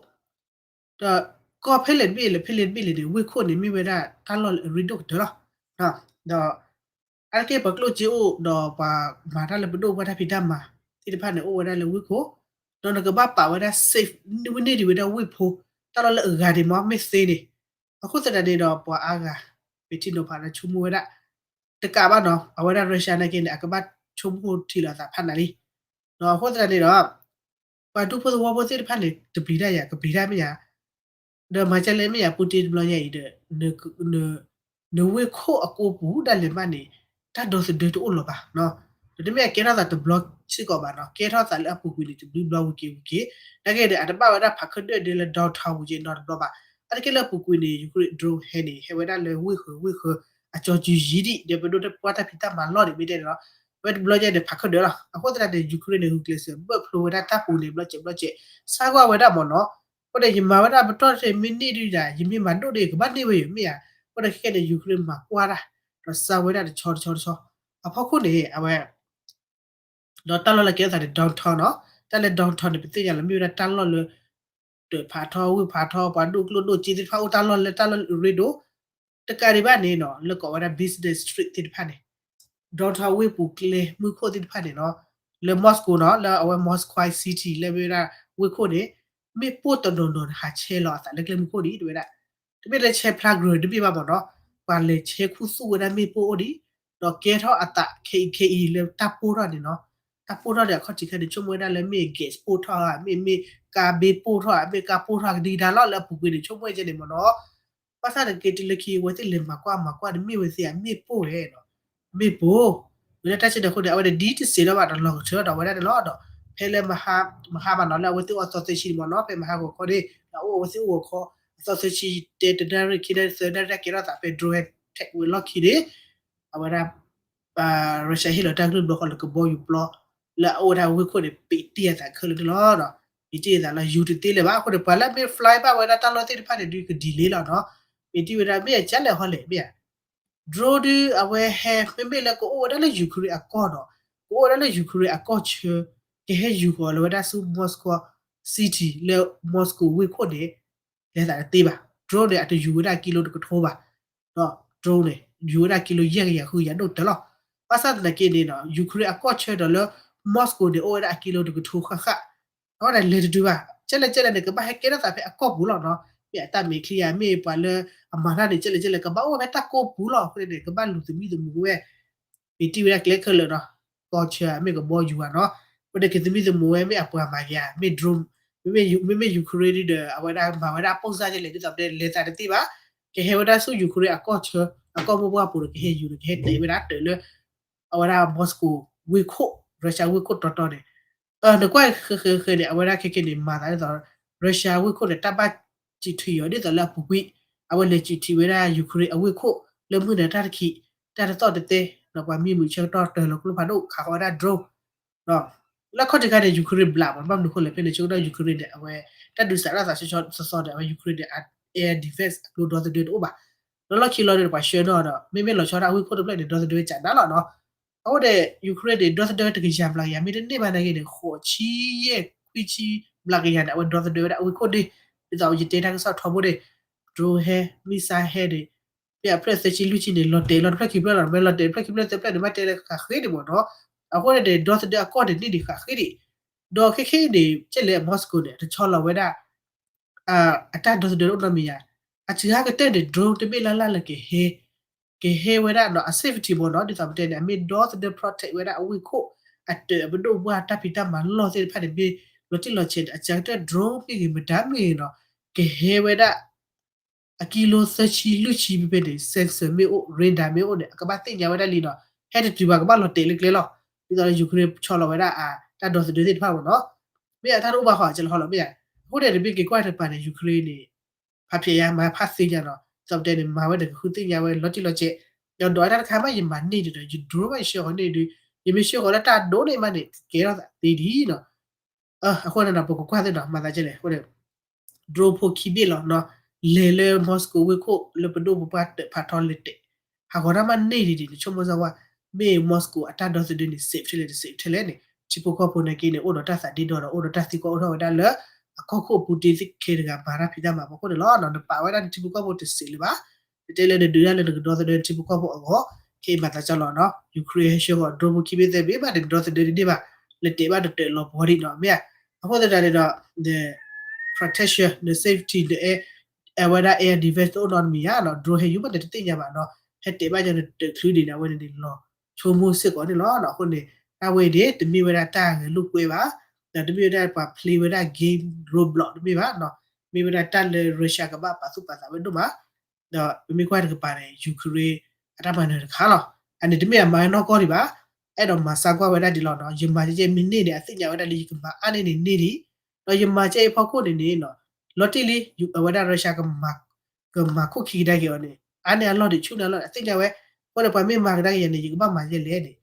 ဒီးကီၢ်ဖဲလဲၣ်တဘ့ၣ်လဲၣ် ဖဲလဲၣ်တဘ့ၣ်လဲၣ်န့ၣ် ဝ့ၢ်ခိၣ်န့ၣ် မ့ၢ်ဝဲဒၣ်တၢ်လီၢ်လၢအရ့ဒိၣ်ကတၢၢ်လီၤ. ဒီး အါတက့ၢ်ပှၤကျိၣ်စ့အိၣ် ဒီးပှၤမၤတၢ်လၢပဒိၣ်ပှၢ်တၢ်ဖံးတၢ်မၤသ့ၣ်တဖၣ်န့ၣ် အိၣ်ဝဲဒၣ်လၢဝ့ၢ်ခိၣ်, ဒီးနကဘၣ်ပာ်ဝဲဒၣ် safe ဝဲန့ၢ်ဒံးဝဲဒၣ်ဝ့ၢ်ဖိ တၢ်လီၢ်လၢအဂၤဒံးမ့ၢ် မ့ၢ်သ့န့ၣ်. အဃိသတးန့ၣ်ဒီး ပှၤအါဂၤ ပထံၣ်နီၤဖးဒီးဆိကမိၣ်ဝဲဒၣ် တကးဘၣ်နီၤ အဝဲဒၣ် Russia နာ်က့န့ၣ် အကဘၣ်ဆိကမိၣ်ထံလီၤအသးဖးနၤလံ. ဒီးအဃိသတးန့ၣ်ဒီး ပှၤဒူဖိသဝီဖိသ့ၣ်တဖၣ်န့ၣ် တပျံၤတၢ်ယၤ ကပျံၤတၢ်မ့ၢ်ယၤ ဒီးမၤကဲလဲၣ်မ့ၢ်ယၤ Putin တဘျီညါအံၤဒီး နဝ့ၢ်ခိၣ်အကိပူၤဒၣ်လဲာ်မးန့ၣ် တၢ်ဒီသဒၢတအိၣ်လၢၤဘၣ်နီၤ. ဒီးတမ့ၢ်အကဲထီၣ်သးတဘျီစ့ၢ်ကီးဘၣ်နီၤ ကဲထီၣ်သးလၢအပူၤကွံာ်န့ၣ် တဘျုးဘျီဝံၤက့ၤဝံၤက့ၤ နာ်က့ဒီး အတဘၣ်ဝဲဒၣ်ဖးခၢၣ်ဒၢၣ်ဒဲလၢ downtown ပူၤက့ၤနီတဘျီဘၣ်. အါတက့ၢ်လၢအပူၤကွံာ်န့ၣ် Ukraine drone ဟဲန့ၣ် ဟဲဝဲဒၣ်လၢဝ့ၢ်ဃၢၤဝ့ၢ်ဃၢၤ အကၠီၤစုၤယံၤဒံး ဒီးပဒိၣ်တၢ်ပှၢ်တၢ်ဖံးတၢ်မၤလီၢ်န့ၣ် မ့ၢ်တဲန့ၣ်လီၤ. အဝဲတဘျီညါန့ၣ် ဖးခၢၣ်ဒၢၣ်လီၤ. အဃိသတးန့ၣ် Ukraine န့ၣ် ဂုာ်ကျဲးစၢးဘၢၣ်ဖျိဝဲဒၣ်တၢ်ပူၤန့ၣ် ဘျီစဲးဘျီစဲး ဆါကွၢ်ဝဲဒၣ်မ့ၢ်နီၤ. အဃိန့ၣ် ယမၤဝဲဒၣ်ပတီၢ်တမ့ၢ်န့ၢ်ဒုးဒၣ် ယမ့ၢ်မၤဒိၣ်ဒံး ကဘၣ်န့ၢ်ဝဲယၤမ့ၢ်ဧါ. အဃိန့ၣ်ခဲကဲန့ၣ် Ukraine မၤကွၢ်တၢ် ဒီးစါဝဲဒၣ်တဆီတဆီတဆီ အဖီခိၣ်န့ၣ် အဝဲ ဒီးတၢ်လီၢ်လၢကဲထီၣ်သးန့ၣ် downtown နီၤ. တၢ်လၢ downtown န့ၣ် ပသ့ၣ်ညါလၢမ့ၢ်ဝဲဒၣ်တၢ်လီၢ်လၢ တၢးဖးထီ ဝ့ၢ်ဖးထီ ပှၤဒိၣ်ကျိၣ်ဒိၣ်စ့သ့ၣ်တဖၣ်အိၣ်တၢ်လီၢ်လၢတၢ်လီၢ်အရ့ဒိၣ် တကးဒံးဘၣ်န့ၣ်နီၤ လၢကိးဝဲဒၣ် business street သ့ၣ်တဖၣ်န့ၣ် downtown ဝ့ၢ်ပူၤကျဲမုၢ်ခိၣ်သ့ၣ်တဖၣ်န့ၣ်နီၤ လၢ Moscow နီၤ လၢအဝဲ Moscow City လၢမ့ၢ်ဝဲဒၣ်ဝ့ၢ်ခိၣ်န့ၣ် မ့ၣ်ပိၢ်တနီၤနီၤန့ၣ် ဟးဆဲးလီၤအသးလၢကျဲမုၢ်ခိၣ်ဒံး တဲဝဲဒၣ်. တမ့ၢ်လၢဆဲးဖျါကြၢးတဘ့ၣ်ဘၣ်မ့ၢ်နီၤ ပှၤလဲၤဆဲးခူသူၣ်ဝဲဒၣ်မ့ၣ်ပိၢ်အိၣ်ဒံး ဒီးကဲထီၣ်အသးခဲအံၤခဲအံၤလၢတၢ်ပိၢ်ထီၣ်န့ၣ်နီၤ. တၢ်ပိၢ်ထီၣ်န့ၣ် အခီၣ်ထံးခဲန့ၣ် ဆိကမိၣ်ဝဲဒၣ်လၢမ့ၢ် gas ပိၢ်ထီၣ်ဧါ မ့ၢ်မ့ၢ်ကါဘ့ပိၢ်ထီၣ်ဧါ မ့ၢ်ကါပိၢ်ထီၣ်ဧါ ကဒံကဒါလီၤလၢအပူၤကွံာ်န့ၣ် ဆိကမိၣ်ဝဲကဲန့ၣ်မ့ၢ်နီၤ. ဘၣ်ဆၣ်န့ၣ်က့ၤတုၤလၢခံ အဝဲသ့ၣ်လဲၤမၤကွၢ်မၤကွၢ်န့ၣ် မ့ၢ်ဝဲသ့ၣ်ဧါ မ့ၣ်ပိၢ်ဝဲနီၤ မ့ၣ်ပိၢ် ဝဲဒၣ်တၢ်စဲန့ၣ်အဃိန့ၣ် အဝဲဒၣ်ဒ်တစဲးဒီးဘၣ်ဒီး လီၤကထၢဒီးဝဲဒၣ်န့ၣ်လီၤဒီး ဖဲလၢ မဟါမးနီၤ လၢအဝဲသ့ၣ်အိၣ်အသီသၢဆံန့ၣ်မ့ၢ်နီၤ ဖဲမဟါဂီၤခီန့ၣ် ဒီးအိၣ်အဝဲသ့ၣ်အိၣ်ဂီၤခီ အသီသၢဆံ တဲတနၣ်ရံၣ်ခံနၣ်ရံၣ်သၢနၣ်ရံၣ် တၢ်ကဲထီၣ်သးဖဲ drone ဟဲထဲးဝဲလီၢ်ခံန့ၣ် အဝဲဒၣ် Russia ဟ့ၣ်လီၤတၢ်ကလုၢ်ဘျီဃီလၢကဘီယူၤပျီ လၢအအိၣ်ဝဲဒၣ်ဝ့ၢ်ခိၣ်န့ၣ် ပံးတံၢ်အသးခဲလၢာ်န့ၣ်လီၤ. ပံးတံၢ်အသးလီၤ ယူၤတသ့လၢၤဘၣ်. အဃိန့ၣ် ပှၤလၢအမ့ၢ် fly ဘၣ်ဝဲဒၣ်တၢ်လီၢ်သ့ၣ်တဖၣ်န့ၣ်ဒုးကဒံးလ့လီၤနီၤ. ပံးတံၢ်ဝဲဒၣ်မ့ၢ်အကလဲၣ်ဟီလဲၣ်မ့ၢ်ဧါ drone ဒုးအဝဲဟဲ မ့မ့ၢ်လၢကအိၣ်ဝဲဒၣ်လၢ Ukraine အကီၢ်နီၤ ကအိၣ်ဝဲဒၣ်လၢ Ukraine အကီၢ်ဆၢ ကဟဲယူၤဃီၤလၢဝဲဒၣ်ဆူ Moscow City လၢ Moscow ဝ့ၢ်ခိၣ်န့ၣ် လဲၤသးတသ့ဘၣ်. drone န့ၣ် အတယူၤဝဲဒၣ်ကံလိတကထိဘၣ်. drone န့ၣ် ယူၤဝဲဒၣ်ကံလိယဲၢ်ကယၤဃုကယၤဒိၣ်ကတၢၢ်လီၤ. ဘၣ်ဆၣ်သနာ်က့န့ၣ်နီၤ Ukraine အကီၢ်ဆၢဒီးလၢ Moscow န့ၣ် အိၣ်ဝဲဒၣ်အကံလိတကထိဃၣ်ဃၣ် အဝဲဒၣ်လဲၤတတုၤဘၣ်. ကဲလဲၣ်ကဲလဲၣ်န့ၣ် ကဘၣ်ဟဲကဲထီၣ်သးဖဲအကီၢ်ပူၤလီၤနီၤ. မ့ၢ်အတၢ်မဲာ်ချံဧါ မ့ၢ်ပှၤလၢအမၤတၢ်န့ၣ် ကဲလဲၣ်ကဲလဲၣ် ကဘၣ်အိၣ်ဖဲတၢ်ကိၢ်ပူၤလီၤ. အဃိန့ၣ် ကဘၣ်လူၤသမံသမိးဝဲ ပံးတံၢ်ဝဲဒၣ်ကျဲခဲလၢာ်နီၤ. ကီၢ်ဆၢမ့ၢ်ကဘီယူၤဧါနီၤ. အဃိန့ၣ် ကသမံသမိးဝဲမ့ၢ်အပှၤမၤယၤ မ့ၢ် drone မ့မ့ၢ် Ukraine ဒုးဒီး အဝဲဒၣ်မၤဝဲဒၣ်ပိၢ်စၢ်ကဲလဲၣ် ဒ်သိးပတဲလဲၤသးတသ့ဘၣ်. ကဟဲဝဲဒၣ်ဆူ Ukraine အကီၢ်ဆၢ အကီၢ်မိၢ်ပှၢ်ပူၤဒီး ကဟဲယူၤဒီး ကဟဲတဲာ်ဝဲဒၣ်တၢ်လၢ အဝဲဒၣ် Moscow ဝ့ၢ်ခိၣ် Russia ဝ့ၢ်ခိၣ်တီတီန့ၣ် နကွၢ်ဃဲဃဲဃဲန့ၣ် အဝဲဒၣ်ခဲကဲန့ၣ် မၤသးဒ်သိး Russia ဝ့ၢ်ခိၣ်န့ၣ် တၢ်ဘၣ်စံးထံးအီၤဒ်သိးလၢအပူၤကွံာ် အဝဲလဲၤစံးထံးဝဲဒၣ် Ukraine အဝ့ၢ်ခိၣ် လၢမုၢ်နၤတၢ်တခံး တၢ်တသီၣ်တသဲ ဒီးပှၤမံမုာ်ဆၢကတီၢ်တၢၢ်လီၤကျိဖးဒိၣ် ခးဃီၤဝဲဒၣ် drone လၢခီၣ်ထံးခါန့ၣ် Ukraine ဘျးမး ဘၣ်မနုၤဃိလဲၣ် ဖဲန့ၣ်ဆၢကတီၢ် Ukraine န့ၣ် အဝဲ တၢ်ဒုးစးထီၣ်သးဆီဆီန့ၣ် အဝဲ Ukraine န့ၣ် air defense အကျိဒီသဒၢတအိၣ်ဘၣ်. လၢလီၢ်ခံလီၤန့ၣ် ပှၤဆှၢနီၣ်ဒီး မ့မ့ၢ်လီၤဆီဒၣ်အဝ့ၢ်ခိၣ်တဖျၢၣ်န့ၣ် ဒီသဒၢကနးလီၤနီၤ. အဃိန့ၣ် Ukraine န့ၣ် ဒီသဒၢတကယၤဘျးကယၤ မ့ၢ်တန့ၢ်ဘၣ်နာ်က့န့ၣ် ဃိးဆံယဲၢ်ခွံဆံဘျးကယၤန့ၣ် အဝဲဒီသဒၢဝဲဒၣ်အဝ့ၢ်ခိၣ်န့ၣ် ဒ်သိးယတဲတၢ်ကစီၣ်ထီဘိန့ၣ် drone ဟဲ missile ဟဲန့ၣ် မ့ၢ်အဖျၢၣ်သၢဆံလွံၢ်ဆံန့ၣ် လီၤတဲာ်လီၤတဖျၢၣ်ခံဖျၢၣ်လီၤ မ့ၢ်လီၤတဲာ်တဖျၢၣ်ခံဖျၢၣ်သၢဖျၢၣ်န့ၣ် ဘၣ်တဲလၢဃးဃ့ဒံးမ့ၢ်နီၤ. အဃိန့ၣ်န့ၣ် ဒီသဒၢအကီၢ်န့ၣ်န့ၢ်ဒံးဃးဃ့ဒံး ဒီးခဲခဲအံၤန့ၣ် ကဲလဲၣ် Moscow န့ၣ် အတဆီလီၤဝဲဒၣ် အတၢ်ဒီသဒၢတအိၣ်နီတမံၤယါ. အစှၤကတၢၢ်န့ၣ် drone တဘ့ၣ်လၢ်လၢ်လၢကဟဲ ကဟဲဝဲဒၣ်နီၤ အ safety မ့ၢ်နီၤ ဒ်သိးပတဲန့ၣ် အမ့ၢ်ဒီသဒၢ protect ဝဲဒၣ်အဝ့ၢ်ခိၣ် အတၢၢ်အပဒိၣ်ပှၢ်တၢ်ဖံးတၢ်မၤလီၢ်သ့ၣ်တဖၣ်န့ၣ် မ့ၢ်လီၤတံၢ်လီၤဆဲးန့ၣ် အစှၤကတၢၢ် drone မ့ၢ်ဂ့ၤမတၤမ့ၢ်ဂ့ၤနီၤ ကဟဲဝဲဒၣ် အကံလိသၢဆံလွံၢ်ဆံဖဲဖဲန့ၣ် sensor မ့ၢ်အိၣ် radar မ့ၢ်အိၣ်န့ၣ် အကဘၣ်သ့ၣ်ညါဝဲဒၣ်လံနီၤ. ဟဲတတုၤဘၣ်ကဘၣ်လီၤတဲာ်လၢကျဲလီၤ. ဒ်သိးလၢ Ukraine ဆီလီၤဝဲဒၣ်အတၢ်ဒီသဒၢသ့ၣ်တဖၣ်မ့ၢ်နီၤ. မ့ၢ်အတၢ်တအိၣ်ဘၣ်ဃီအကလီၤဟီလီၤမ့ၢ်ဧါ. အဃိန့ၣ် တဘ့ၣ်က့ၤကွၢ်တပၤန့ၣ် Ukraine န့ၣ် ဖးဖျဲးယါမၤဖးသ့ညါနီၤ. ဒ်သိးပတဲန့ၣ် မၤဝဲန့ၣ် ကဃုသ့ၣ်ညါဝဲလီၤတံၢ်လီၤဆဲး ယဒီးတၢ်တခါမး ယမၤန့ၢ်ဒံးဒီး ယ drone မး ယဆှၢဃီၤန့ၢ်ဒုး ယမ့ၢ်ဆှၢဃီၤလၢတၢ်ဒိၣ်န့ၣ်မးန့ၣ် ကကဲထီၣ်သးသ့ဒံးနီၤ. အဃိန့ၣ်နီၤ ပကကွၢ်သ့ၣ်နီၤ မၤသးကဲလဲၣ် အဃိန့ၣ် drone ဖိခံဘ့ၣ်လီၤနီၤ, လဲၤလၢ Moscow ဝ့ၢ်ခိၣ်လၢပဒိၣ်ပပှၢ်တဖးထီလဲၤတဲာ် ဟးဂီၤတၢ်မးန့ၢ်ဒံးဒံးန့ၣ် ဆိကမိၣ်စၢ်ဝဲ မ့ၢ် Moscow အတၢ်ဒီသဒၢန့ၣ် safe ထဲလဲၣ်တ safe ထဲလဲၣ်န့ၣ် ထံဖိကီၢ်ဖိနာ်က့န့ၣ် အိၣ်ဒီးတၢ်သးဒ့ဒီဒီး အိၣ်ဒီးတၢ်သံကွၢ်အိၣ်ထီၣ်ဝဲဒၣ်လၢ အကီၢ်ခိၣ်ပူတ့သ့ၣ်ခဲတဂၤမၤတၢ်ဖံးတၢ်မၤအဖီခိၣ်န့ၣ်လီၤ. နပာ်ဝဲဒၣ်နထံဖိကီၢ်ဖိတစဲးလၢၤဘၣ်. နတဲလၢနဒုးတၢ်လၢနကဒီသဒၢနထံဖိကီၢ်ဖိအဂီၢ် ခဲအံၤမၤသးကၢ်လီၤနီၤ Ukraine ဟဲဆှၢဃီၤ drone ဖိခံဘ့ၣ်သၢဘ့ၣ်ဘၣ်န့ၣ် နဒီသဒၢတန့ၢ်ဘၣ်, လဲၤတဲာ်ဘၣ်တတၢၢ်လီၤပှီၤဒံးနီၤ မ့ၢ်ဧါ. အဃိသတးန့ၣ်ဒီး protection န safety န air အဝဲဒၣ် air defense တအိၣ်နီတမံၤဧါနီၤ drone ဟဲယူၤဘၣ်န့ၣ်တသ့ၣ်ညါဘၣ်နီၤ ဟဲတဲာ်ဘၣ်ကၢနတၢၢ်ချုးဒံးန့ၣ် အဝဲန့ၣ်န့ၣ်လီၤဆိကမိၣ်စ့ၢ်ကီးန့ၣ်လီၤ. အဃိန့ၣ် တၢ်ဝဲအံၤန့ၣ် တမ့ၢ်ဝဲဒၣ်တၢ်ဂဲၤလိာ်ကွဲဘၣ်, ဒီးတမ့ၢ်ဝဲဒၣ်ပှၤ play ဝဲဒၣ် game Roblox တမ့ၢ်ဘၣ်နီၤ, မ့ၢ်ဝဲဒၣ်တၢ်လၢ Russia ကဘၣ်ပာ်သူၣ်ပာ်သးဝဲဒိၣ်မး ဒီးပမ့ၢ်ကွၢ်တကပၤန့ၣ် Ukraine အတၢ်မၤနၢၤတခါလီၤ. အန့ၣ်တမ့ၢ်အမၤနီၢ်ကီၢ်ဒံးဘၣ်, အဲၣ်ဒိးမၤစါကွၢ်ဝဲဒၣ်ဒ်လီၤနီၤ, ယမၤကဲကဲမ့ၢ်န့ၢ်န့ၣ် အသ့ၣ်ညါဝဲဒၣ်လၢယကမၤအါန့ၢ်န့ၣ်န့ၢ်ဒံး, ဒီးယမၤကဲအံၤဖီခိၣ်န့ၣ်န့ၣ် လီၤတံၢ်လံ အဝဲဒၣ် Russia ကမၤခိၣ်ခံကဒါက့ၤအီၤန့ၣ် အါန့ၢ်အလီၢ်ဒံး ဆူၣ်န့ၢ်အလီၢ်ဒံး အသ့ၣ်ညါဝဲ, အဃိန့ၣ် ပှၤမ့ၢ်မၤကဒါက့ၤယၤန့ၣ် ယကဘၣ်မၤယဲလဲၣ်န့ၣ်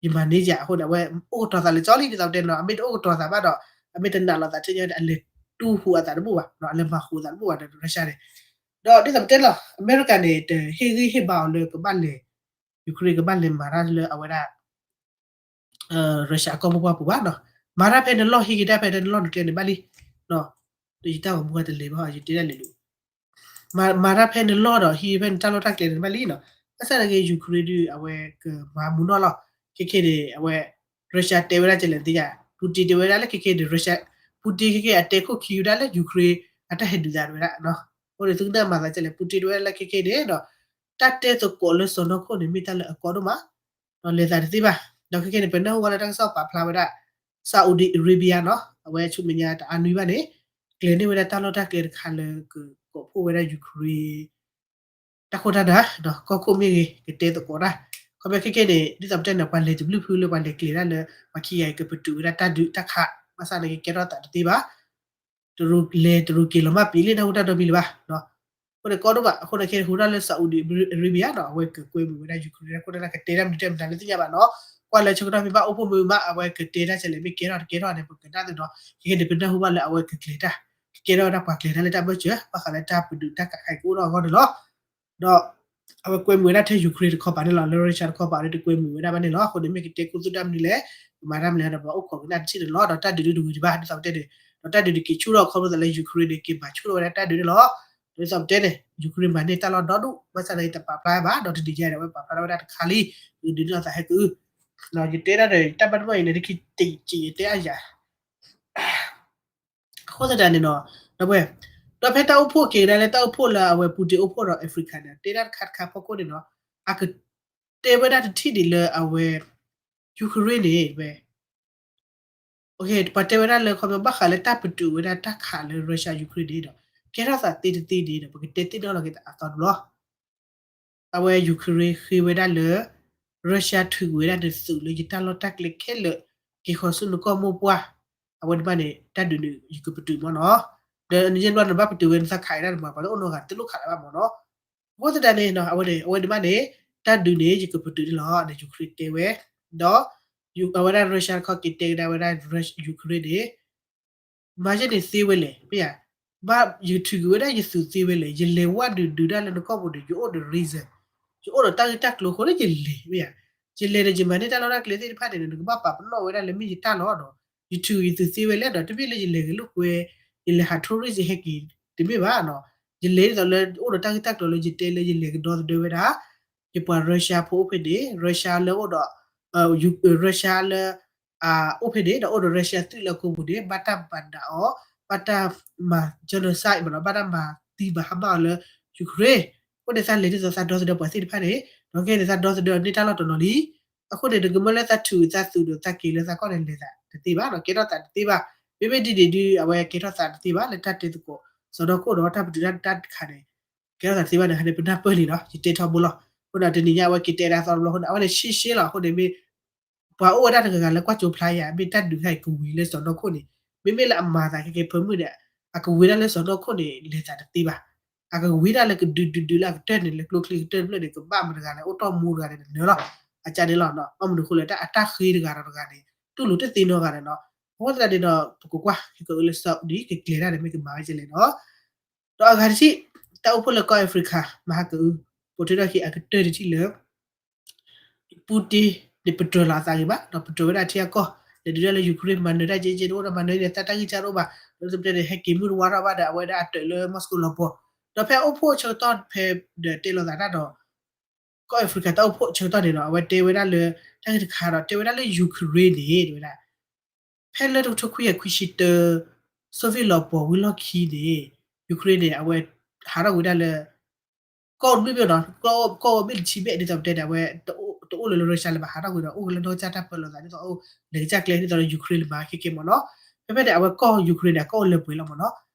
ယမၤန့ၢ်ယၤ အဃိန့ၣ် အဝဲအိၣ်ကတီၤသးလၢကၠီလံ ဒ်သိးပတဲနီၤ, အမ့ၢ်တအိၣ်ကတီၤသးဘၣ်ဒီး အမ့ၢ်တနာ်လိာ်သးထဲညါ အလဲၤတူၢ်ဟူးအသးတဘူၣ်ဘၣ်, အလဲၤမၤဟူးအသးတဘူၣ်ဘၣ်ဒီး Russia န့ၣ်, ဒီးဒ်သိးပတဲလီၤ အမဲရကၤန့ၣ် တဟ့ၣ်ဂံၢ်ဟ့ၣ်ဘါအီၤလၢကဘၣ်လဲၤ Ukraine ကဘၣ်လဲၤမၤတၢ်လၢအဝဲဒၣ် Russia အကီၢ်မိၢ်ပှၢ်ပူၤဘၣ်နီၤ, မၤတၢ်ဖဲနလီၢ်ဟံးက့ၤတၢ်ဖဲနလီၢ်နကျဲန့ၣ်ဘၣ်လံ, ဒီးယတၢ်ဂီၤမူတလဲၤဘၣ် ယတဲဒၣ်လဲာ်လံ မၤတၢ်ဖဲနလီၢ်ဒီးဟံးဖဲနတၢ်လီၢ်တၢ်ကျဲန့ၣ်ဘၣ်လံနီၤ, ဘၣ်ဆၣ်သနာ်က့ Ukraine ဒုး အဝဲကမၤမူနီၢ်လီၤ, ခဲခဲန့ၣ် အဝဲ Russia တဲဝဲဒၣ်ကလဲၣ်သ့ၣ်ညါ, Putin တဲဝဲဒၣ်လၢခဲခဲန့ၣ် Russia, Putin ခဲခဲအတဲခိၣ်ခံဝဲဒၣ်လၢ Ukraine အတၢ်ဟဲဒုးသးတဝဲဒၣ်, အဃိန့ၣ် သုကနၣ်မၤသးကလဲၣ် Putin တဲဝဲဒၣ်လၢခဲခဲန့ၣ်ဒီး တၢ်တဲသကိးလၢစီၢ်နီၤခိၣ်န့ၣ် မ့ၢ်တၢ်လၢအကီဒိၣ်မး ဒီးလဲၤသးတသ့ဘၣ်, ဒီးခဲခဲန့ၣ် ပနၢ်ဟူဝဲလၢတၢ်ကစီၣ်ပာ်ဖျါဝဲဒၣ် Saudi Arabia နီၤ, အဝဲဆူမဲာ်ညါတအါနွံဘၣ်န့ၣ် ကျဲၤန့ၢ်ဝဲဒၣ်တၢ်လီၢ်တၢ်ကျဲတခါလၢကကိးဖှိၣ်ဝဲဒၣ် Ukraine တၢ်ခိၣ်တၢ်နၢ်, ကီၢ်ခိၣ်မ့ၢ်ဂ့ၤ ကတဲသကိးတၢ်, ခီဖျိခဲခဲန့ၣ် ဒ်သိးပတဲန့ၣ် ပှၤလဲၤတဘျုးဖုလၢပှၤလဲၤကျဲၤတၢ်လၢ ပှၤခံဂၤကပတုာ်ဝဲဒၣ်တၢ်ဒုးတၢ်ခး, ဘၣ်ဆၣ်သနာ်က့ကဲထီၣ်သးတသ့ဘၣ် တရူးလဲၤတရူးက့ၤလီၤမၢ်ပံၤလၢတၢ်ဟူတၢ်ဒီမံၤလၢၤဘၣ်, အဃိန့ၣ်ကီဒိၣ်ဘၣ်, အဃိန့ၣ်ခဲဟူထီၣ်လၢ Saudi Arabia နီၤ, အဝဲကကွဲမုာ်ဝဲဒၣ် Ukraine တၢ်ခိၣ်တၢ်နၢ် ကတဲတၢ်မနုၤတၢ်မနုၤလၢသ့ၣ်ညါဘၣ်နီၤ, ကွၢ်လၢဆၢကတီၢ်မ့ၢ်ဘၣ်အိၣ်ဖှိၣ်မ့ၢ်မး အဝဲကတဲတၢ်ကလဲၣ် မ့ၢ်ကဲထီၣ်တကဲထီၣ်န့ၣ် ပကနၣ်သုနီၤ, ခဲခဲန့ၣ် ပနၢ်ဟူဘၣ်လၢအဝဲကကျဲၤတၢ်, ကကဲထီၣ်ဝဲဒၣ်ပှၤကျဲၤတၢ်လၢတၢ်ဘၢၣ်စၢၤ ဘၣ်ဃးလၢတၢ်ပဒုးတၢ်ကးခးကအိၣ်ထီၣ်အဂီၢ်န့ၣ်လီၤ. ဒီး အဝဲကွဲမုာ်ဝဲဒၣ်ထဲ Ukraine တခီပၤန့ၣ်လီၤ, လၢ Russia တခီပၤဒီးတကွဲမုာ်ဝဲဒၣ်ဘၣ်န့ၣ်လီၤ. အဃိန့ၣ် မ့ၢ်ကတဲခူသူၣ်တၢ်မနုၤလဲၣ်, ကမၤတၢ်မနုၤလဲၣ်ဒီး ပှၤအိၣ်ခိးကနၣ်တထံၣ်န့ၣ်လီၤ. ဒီးတၢ်ဒုးဒုးတဝံၤဒံးဘၣ် ဒ်သိးပတဲန့ၣ်, ဒီးတၢ်ဒုးတက့ၤဆူၣ်ထီၣ်ခီဖျိသးလၢ Ukraine န့ၣ် က့ၤမၤဆူၣ်ထီၣ်ဝဲဒၣ်တၢ်ဒုးန့ၣ်လီၤ. ဒ်သိးပတဲန့ၣ် Ukraine မၤန့ၢ်တၢ်လီၢ်ဒီဒူၣ် ဘၣ်ဆၣ်သနာ်က့တပာ်ဖျါဘၣ် ဒီးတနံၤညါဒီး အဝဲပာ်ဖျါထီၣ်ဝဲဒၣ်တခါလံ, ဒုးဒုးနီၢ်သးဟဲက့ၤအု, ယတဲဒၣ်ဒီး တၢ်ဘၣ်တဘၣ်အံၤန့ၣ် တခံတံၢ်ယတဲအါယၤ အဃိသတးန့ၣ်နီၤ, ဒီပုၢ်ဝဲၢ်, ဒီးဖဲတၢ်အိၣ်ဖှိၣ်က့ၤကဒါလၢတၢ်အိၣ်ဖှိၣ်လၢအဝဲ Putin အိၣ်ဖှိၣ်ဒီး Africa န့ၣ် တဲဒၣ်တခါတခါဖီခိၣ်န့ၣ်နီၤ, အကတဲဝဲဒၣ်တထံၣ်ဒံးလၢအဝဲ Ukraine န့ၣ် ဝဲ ပှၤတဲဝဲဒၣ်လၢခီဖျိဘၣ်ဃးလၢတၢ်ပတုာ်ဝဲဒၣ်တၢ်ခးလၢ Russia Ukraine န့ၣ်ဒီး ကဲထီၣ်သးသ့တသ့န့ၣ်ဒီး ပကတဲသ့ၣ်နီၣ်လီၤက့ၤသးအသီတဘျီ အဝဲ Ukraine ဃ့ဝဲဒၣ်လၢ Russia ထုးကွံာ်ဝဲဒၣ်နသုးလၢယတၢ်လီၢ်တၢ်ကျဲခဲလၢာ် က့ၤဃီၤဆူနကီၢ်မိၢ်ပှၢ်, အဝဲဒၣ်န့ၣ် တၢ်ဒုးန့ၣ် ယကပတုာ်မ့ၢ်နီၤ, ဒီးနယဲၢ်ဘျီနဘၣ်ပတုာ်ဝဲနသးခးအံၤဒၣ်န့ၣ်မး ပှၤလၢအိၣ်နီတဂၤတလိၣ်ခးလၢၤဘၣ်မ့ၢ်နီၤ, အဃိသတးန့ၣ် အဝဲန့ၣ် အဝဲဒၣ်န့ၣ် တၢ်ဒုးန့ၣ် ယကပတုာ်န့ၣ်လီၤန့ၣ် Ukraine တဲဝဲ, ဒီး အဝဲဒၣ် Russia တခီက့ၤတဲကဒါဝဲဒၣ် Ukraine န့ၣ် မၤယဲန့ၣ်သ့ဝဲလဲၣ် မ့ၢ်ဧါ, ဘၣ်ယထုးကွံာ်ဝဲဒၣ်ယသုးသ့ဝဲလဲၣ်, ယလဲၤဝဲဒုးဒုးတၢ်လၢနကီၢ်ပူၤန့ၣ် ယအိၣ်ဒီး reason, ယအိၣ်ဒီးတၢ်ဂ့ၢ်တၢ်ကျိၤအဃိလၢယလဲၤ မ့ၢ်ဧါ, ယလဲၤဒီးယမၤန့ၢ်တၢ်လီၢ်တၢ်ကျဲသ့ၣ်တဖၣ်န့ၣ် နကဘၣ်ပာ်ပနီၣ်ဝဲဒၣ်လၢမ့ၢ်ယတၢ်လီၤဒီး ယထုးယသုးသ့ဝဲလဲၣ်ဒီး တမ့ၢ်လၢယလဲၤဂဲၤလိာ်ကွဲ, ယလဲၤဟး tourist ယဟဲက့ၤ တမ့ၢ်ဘၣ်နီၤ, ယလဲၤဒ်သိးလၢအိၣ်ဒီးတၢ်ဂ့ၢ်တၢ်ကျိၤလၢယတဲလၢယလဲၤကဒီသဒၢဝဲဒၣ် ယပှၤ Russia ဖိအိၣ်ဖဲန့ၣ် Russia လၢအိၣ်ဒီး Russia လၢ အိၣ်ဖဲန့ၣ် ဒီးအိၣ်ဒီး Russia သုးလၢအကိာ်ပူၤန့ၣ် ဘၣ်တၢ်မၤဒၣ်အီၤ, ဘၣ်တၢ်မၤ genocide မ့ၢ်နီၤ, ဘၣ်တၢ်မၤသံမၤဟါမၢ်အီၤလၢ Ukraine, အဃိန့ၣ်သးလဲၤဒ်သိးသးဒီသဒၢပှၤသ့ၣ်တဖၣ်န့ၣ်, ဒီးခဲန့ၣ်သးဒီသဒၢန့ၢ်တၢ်လီၢ်တနီၤလံ, အဃိန့ၣ် နကမၢလၢသးထုးသးသုးဒီးသးက့ၤလၢသးကီၢ်န့ၣ် လဲၤသးတသ့ဘၣ်နီၤ, ကဲထီၣ်သးတသ့ဘၣ်, မ့မ့ၢ်ဒ်န့ၣ်ဒုး အဝဲကဲထီၣ်သးတသ့ဘၣ်လၢတၢ်တဲသကိး စီၤနီၢ်ခိၣ်ဒီးတၢ်ပတုာ်တၢ်တခါန့ၣ် ကဲထီၣ်သးတသ့ဘၣ်န့ၣ် ဟဲန့ၣ်ပနၢ်ပၢၢ်လံနီၤ, ယတဲထီဘိလီၤ, အဃိန့ၣ်တနံၤညါအဝဲက့ၤတဲဒၣ်သီတဘျီအဃိန့ၣ် အဝဲန့ၣ်ရှဲရှဲလီၤ, အဃိန့ၣ်မ့ၢ် ပှၤအိၣ်ဝဲဒၣ်တဂၤဂၤလၢကွၢ်ကၠိဖျါယၤ မ့ၢ်တၢ်ဒုးခါအံၤကဝံၤလၢစီၤနီၢ်ခိၣ်န့ၣ်, မ့မ့ၢ်လၢအမၤသးခဲကဲဖၢမုၢ်ဒီး အကဝံၤဒၣ်လၢစီၤနီၢ်ခိၣ်န့ၣ် လဲၤသးတသ့ဘၣ်, အကဝံၤဒၣ်လၢကဒုးဒုးဒုးလၢအကတၢၢ်န့ၣ် လၢကျိချံကတၢၢ်တဖျၢၣ်န့ၣ် ကဘၣ်မတၤတဂၤလဲၣ် အိၣ်တီၢ်မူတဂၤန့ၣ် တနၢၤလီၤ, အကန့ၣ်လီၤ, ဘၣ်မနုၤအဃိလဲၣ် တၢ်အတၢ်ဃ့တဂၤဒီးတဂၤန့ၣ် တူၢ်လိာ်တသ့နီတဂၤန့ၣ်နီၤ အဃိသတးန့ၣ်ဒီး ပကကွၢ် ကကအုလၢ Saudi ကကျဲၤတၢ်န့ၣ်မ့ၢ်ကမၤဝဲဒ်လဲၣ်နီၤ. ဒီးအဂၤတထံၣ် တၢ်အိၣ်ဖှိၣ်လၢကီၢ် Africa မၤဟးကအု ပိာ်ထွဲထီၣ်က့ၤအကတၢၢ်တထံၣ်လၢ Putin န့ၣ် ပတြၢၤလီၤအသးဂ့ၤဘၣ် ဒီးပတြၢၤဝဲဒၣ်ထံအကီၢ် လဲၤဒုးတၢ်လၢ Ukraine မၤနၢၤတၢ်ကဲကဲတအိၣ်ဒီး မၤနၢၤန့ၣ် သးတၢ်ဂံၢ်စၢ်တအိၣ်ဘၣ် ဒီးသပတဲန့ၣ် ဟဲက့ၤမုၢ်တဝါထီၣ်ဘၣ်ဒီး အဝဲဒၣ်အတၢၢ်လၢ Moscow လီၤပှီၢ် ဒီးဖဲအိၣ်ဖှိၣ်ဆၢကတီၢ်ဖဲဒီးတဲလိာ်သးတၢ်ဒီး ကီၢ် Africa တၢ်အိၣ်ဖှိၣ်ဆၢကတီၢ်န့ၣ်ဒီး အဝဲတဲဝဲဒၣ်လၢ တၢ်ဂ့ၢ်တခါဒီး တဲဝဲဒၣ်လၢ Ukraine န့ၣ် တဲဝဲဒၣ် ဖဲလၢတကထိခွံကယၤခွံဆံတၢ Soviet လီၤပှီၢ်ဝံၤလီၢ်ခံန့ၣ် Ukraine န့ၣ် အဝဲဟးထီၣ်ဝဲဒၣ်လၢ ကီၢ်တဘ့ၣ်ဘ့ၣ်နီၤ ကီၢ်အိၣ်ဘ့ၣ်တဆံဘ့ၣ် ဒ်သိးပတဲန့ၣ် အဝဲတအိၣ်လၢလၢ Russia လၢၤဘၣ် ဟးထီၣ်ဝံၤဒီး အိၣ်ကလၢနီၢ်ကစၢ်တၢ်ပၢလီၤသး ဒ်သိးအိၣ်လဲၤကစၢ်ကျဲ ဒ်သိးလၢ Ukraine လၢၤဘၣ်ခဲကဲမ့ၢ်နီၤ. ဖဲဖဲန့ၣ် အဝဲကီၢ် Ukraine န့ၣ် အကီၢ်အိၣ်လၢပှဲၤလီၤမ့ၢ်နီၤ.